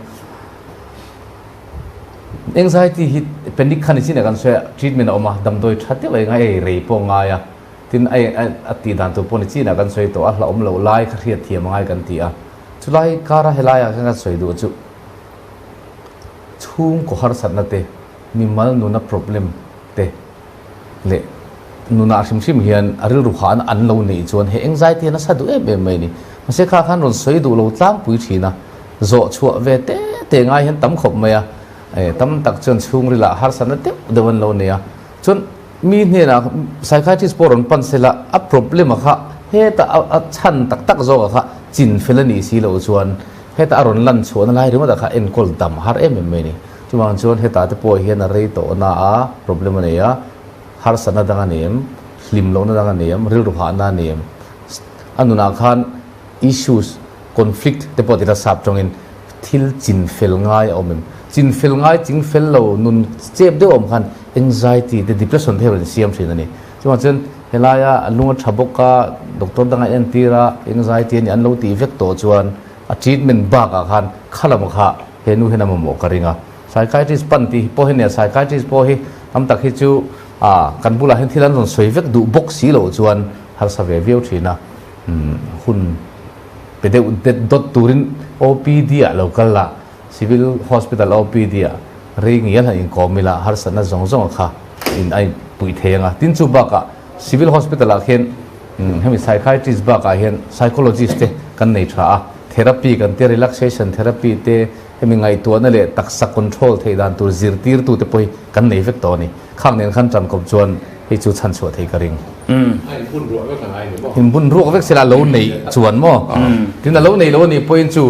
Anxiety hi panic kha ni chin ah kan sawi a, treatment a awm a, damdawi tha deuh a ngai ei rei pawh a ngai a, tin a a tih dan tur pawh ni chin ah kan sawi tawh a, hlauhawm loh lai kha hriat thiam a ngai kan ti a. Chulai kara helai ah khan kan sawi duh chu chhungkaw harsatna te, mimal nuna problem te, leh nunah hrim hrim hian a rilru hah na an lo neih chuan he anxiety hian a sa duh em em mai a ni. Mahse kha khan rawn sawi duh lo tlangpui thin a, zawh chhuah ve te te ngai hian tam khawp mai a, tam tak chuan chhungrilah harsatna deuh deuh an lo nei a, chuan mi hnenah psychiatrist pawh rawn pan sela a problem a kha hetah a chhan tak tak zawk a kha chin fel a nih si loh chuan heta a rawn lan chhuahna lai ringawtah kha enkawl dam har em em mai a ni. Chuvang chuan hetah te pawh hian a rei tawhna a problem a nei a, harsatna dang a nei em, hlim lohna dang a nei em, rilru hahna a nei em, a nunah khan issues, conflict te pawh tila sap tawngin thil chin fel ngai a awm em. Chin fel ngai ching fel lo nun chep deuh a awm khan anxiety te depression te hi a rawn insiam thin a ni. Chuvang chuan helaia a lung a tha bawk a, doctor danga entir a, anxiety a nih an lo tih vek tawh chuan a treatment bakah khan khalam kha he nu hian a mamawh ka ring a. Psychiatrist pan tih pawh hi nia, psychiatrist pawh hi tam tak hi chu ah kan bulah hian thil an rawn sawi vek duh bawk si loh chuan harsa ve viau thin a, hun pe deuh det dawt turin OPD ah lo kal la, Civil Hospital OPD ah rei ngial han inkawm ila harsatna zawng zawng kha in a inpuih thei ang a. Tin chu bakah Civil Hospital ah khian hemi psychiatrist bakah hian psychologist te kan nei tha a, therapy kan tia relaxation therapy te hemi ngaihtuahna leh taksa control theih dan tur zirtirtu te pawh hi kan nei vek tawh a ni. Khang nen khan tan kawp chuan hei chu chhan chhuah thei ka ring. A inbun ruak vek a ngai ni maw? Inbun ruak vek sela a lo neih chuan maw? Tin a lo nei lo a nih pawhin chu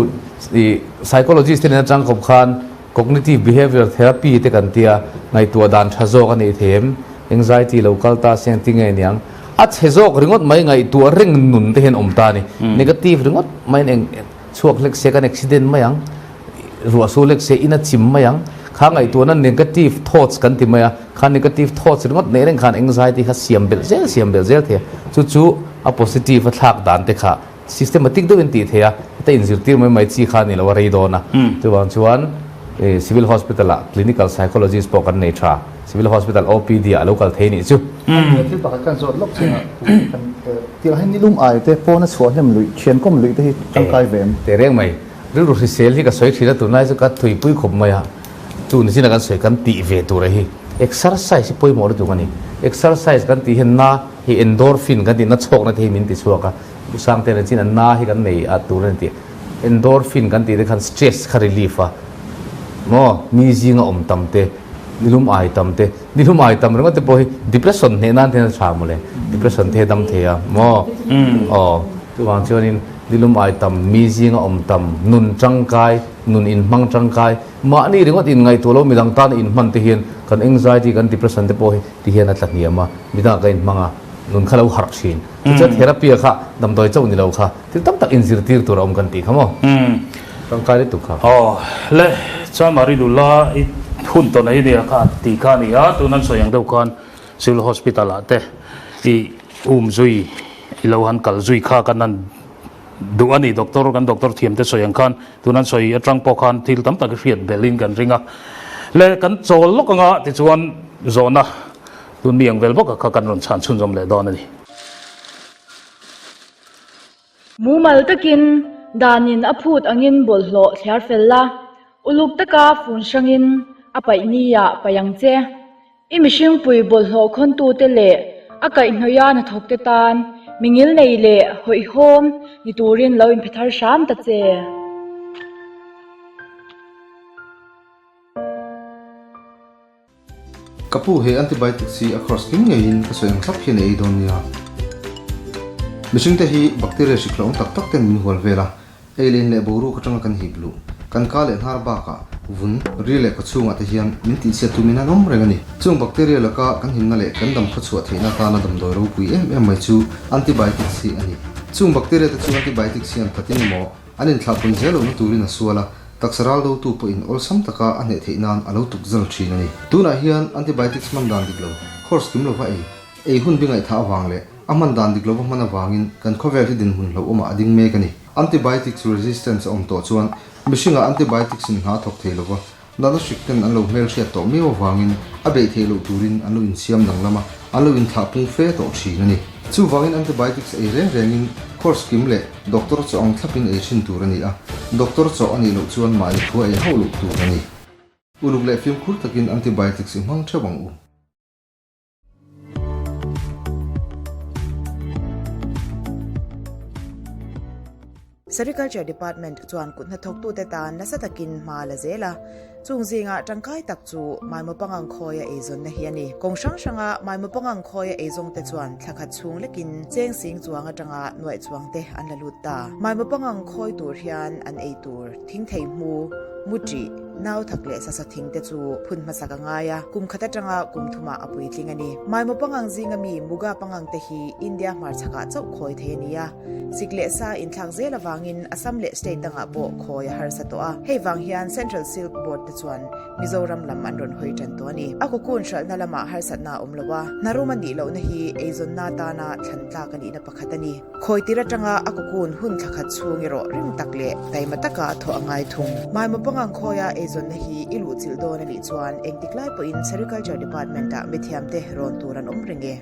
i psychologist te nen atang kawp khan cognitive behavior therapy te kan tia ngaihtuah dan tha zawk a nih thei em? Anxiety lo kal ta se engtin nge niang? A chhe zawk ringawt mai ngaihtuah reng nun te hian awm ta a ni. Negative ringawt maiin eng chhuak hlek se kan accident mai ang, ruah su hlek se in a chim mai ang. Kha ngaihtuahna negative thoughts kan ti mai a, kha negative thoughts ringawt neih reng khan anxiety kha siam belh zel siam belh zel thei a. Chu chu a positive a thlak dan te kha systematic deuhin tih theih a, heta inzirtir mai mai chi kha a ni lo a rei dawn a. Chuvang chuan Civil Hospital ah Clinical Psychologist pawh kan nei tha. Civil Hospital OPD ah a lo kal thei nih chu. Thil pakhat kan zawt lawk chin a, kan tirah hian nilum ai te pawn a chhuah hnem luih, thian kawm luih te hi tangkai ve em? Teh reng mai. Rilru hrisel hi ka sawi thin a, tunlai chu ka thuipui khawp mai a. Chu nichin a kan sawi kan tih ve tur a hi exercise hi pawimawh lutuk a ni. Exercise kan tih hian na hi endorphin kan tih na chhawkna te hi min ti chhuak a. Pu Sangte nen chin a na hi kan nei a tur a ni tih endorphin kan tih te khan stress kha relief a maw ni zinga awm tam te nilum ai tam te nilum ai tam ringawt te pawh hi depression hneh nan te hian a tha mawle depression te hi a dam thei a maw aw chuvang chuanin nilum ai tam mi zinga awm tam nun tangkai nun inhmang tangkai mahni ringawt inngaihtuah lo midang tana inhman te hian kan anxiety kan depression te pawh hi ti hian a tla hniam a midangah kan inhmang a nun kha lo harh thin. Tichuan therapy kha damdawi chauh ni lo kha thil tam tak inzirtir tur a awm kan tih kha maw? Tangkai lutuk kha. Aw le, chuan Mari Lula i hun tawn ei nia kha tih kha a ni a, tun an sawi ang deuh khan Civil Hospital ah te i um zui i lo han kal zui kha kan han duh a ni, doctor kan doctor thiam te sawi ang khan tun an sawi atang pawh khan thil tam tak i hriat belhin kan ring a. Le kan chawl lawk anga tichuan zawhna Tun mi ang vel bawk a kha kan rawn chhan chhunzawm leh dawn a ni. Mumal takin danin a phut angin bawlhhlawh thliar fel la, uluk taka fun hrangin a paih nia paih ang che. I mihringpui bawlhhlawh khawntute leh a kaihhnawih a hnathawkte tan mi ngilnei leh hawihhawm ni turin lo inphe thar hram ta che. Ka pu he antibiotics hi a course kim ngeiin ka sawi ang thlap hian a ei dawn nia. Mihring te hi bacteria hrik hlauhawm tak tak ten min hual vel a, ei leh in leh boruak atanga kan hip luh, kan ka leh hnar bakah vun, ri leh kawchhungah te hian min tihchhiat tumin an awm reng a ni. Chung bacteria laka kan himna leh kan dam khawchhuah theihna atana damdawi ropui em em mai chu antibiotics hi a ni. Chung bacteria te chu antibiotics hian thatin emaw An inthlahpun zel lohna turin a sual a, taksa ral dotu pawhin awlsam taka a hneh theih nan a lo tuk zal thin a ni. Tunah hian antibiotics hman dan dik lo, course kim lova ei, ei hun bi ngaihthah avang leh a hman dan dik lova hman avangin kan khawvel hi dinhmun hlauhawmah a ding mek a ni. Antibiotics resistance a awm tawh chuan mihringah antibiotics in hna a thawk thei lova, natna hrik ten an lo hmelhriat tawh miau avangin a beih theih loh turin an lo insiam danglam a, an lo inthlah pung fe tawh thin a ni. Chuvangin antibiotics ei reng rengin course kim leh doctor chaw ang thlapin ei thin tur a ni a, doctor chaw a nih loh chuan mahni khua ei hauh loh tur a ni. Uluk leh fimkhur takin antibiotics i hmang theuh ang u. Sericulture Department chuan kut hnathawktute tan nasa takin hma la zel a. Chung zinga tangkai tak chu Maimaw pangang khawia eizawnna hi a ni. Kawng hrang hranga Maimaw pangang khawia eizawngte chuan thla khat chhung lekin cheng sing chuang atanga nuaih chuangte an la lut ta. Maimaw pangang khawi tur hian an ei tur thing thei hmu, mu ṭih, nau thak leh sasa thing te chu phun hmasak a ngai a, kum khat atanga kum thumah a puitling a ni. Maimaw pangang zinga mi Muga pangang te hi India hmarchhakah chauh khawi thei a ni a. Sik leh sa inthlak zel avangin Assam leh state dangah pawh khawi a harsa tawh a. Hei vang hian Central Silk Board te chuan Mizoram lam an rawn hawi tan tawh a ni. A cocoon hralhna lamah harsatna a awm lo a, hnarum a nih lohna hi eizawnna atana thlan tlak a nihna pakhat a ni. Khawi tir atanga a cocoon hun thla khat chhung erawh rim tak leh taima taka a thawh a ngai thung. Maimaw pangang khawia eizawnna hi i luhchilh dawn a nih chuan engtik lai pawhin Sericulture Department-ah mithiamte rawn tur an awm reng e.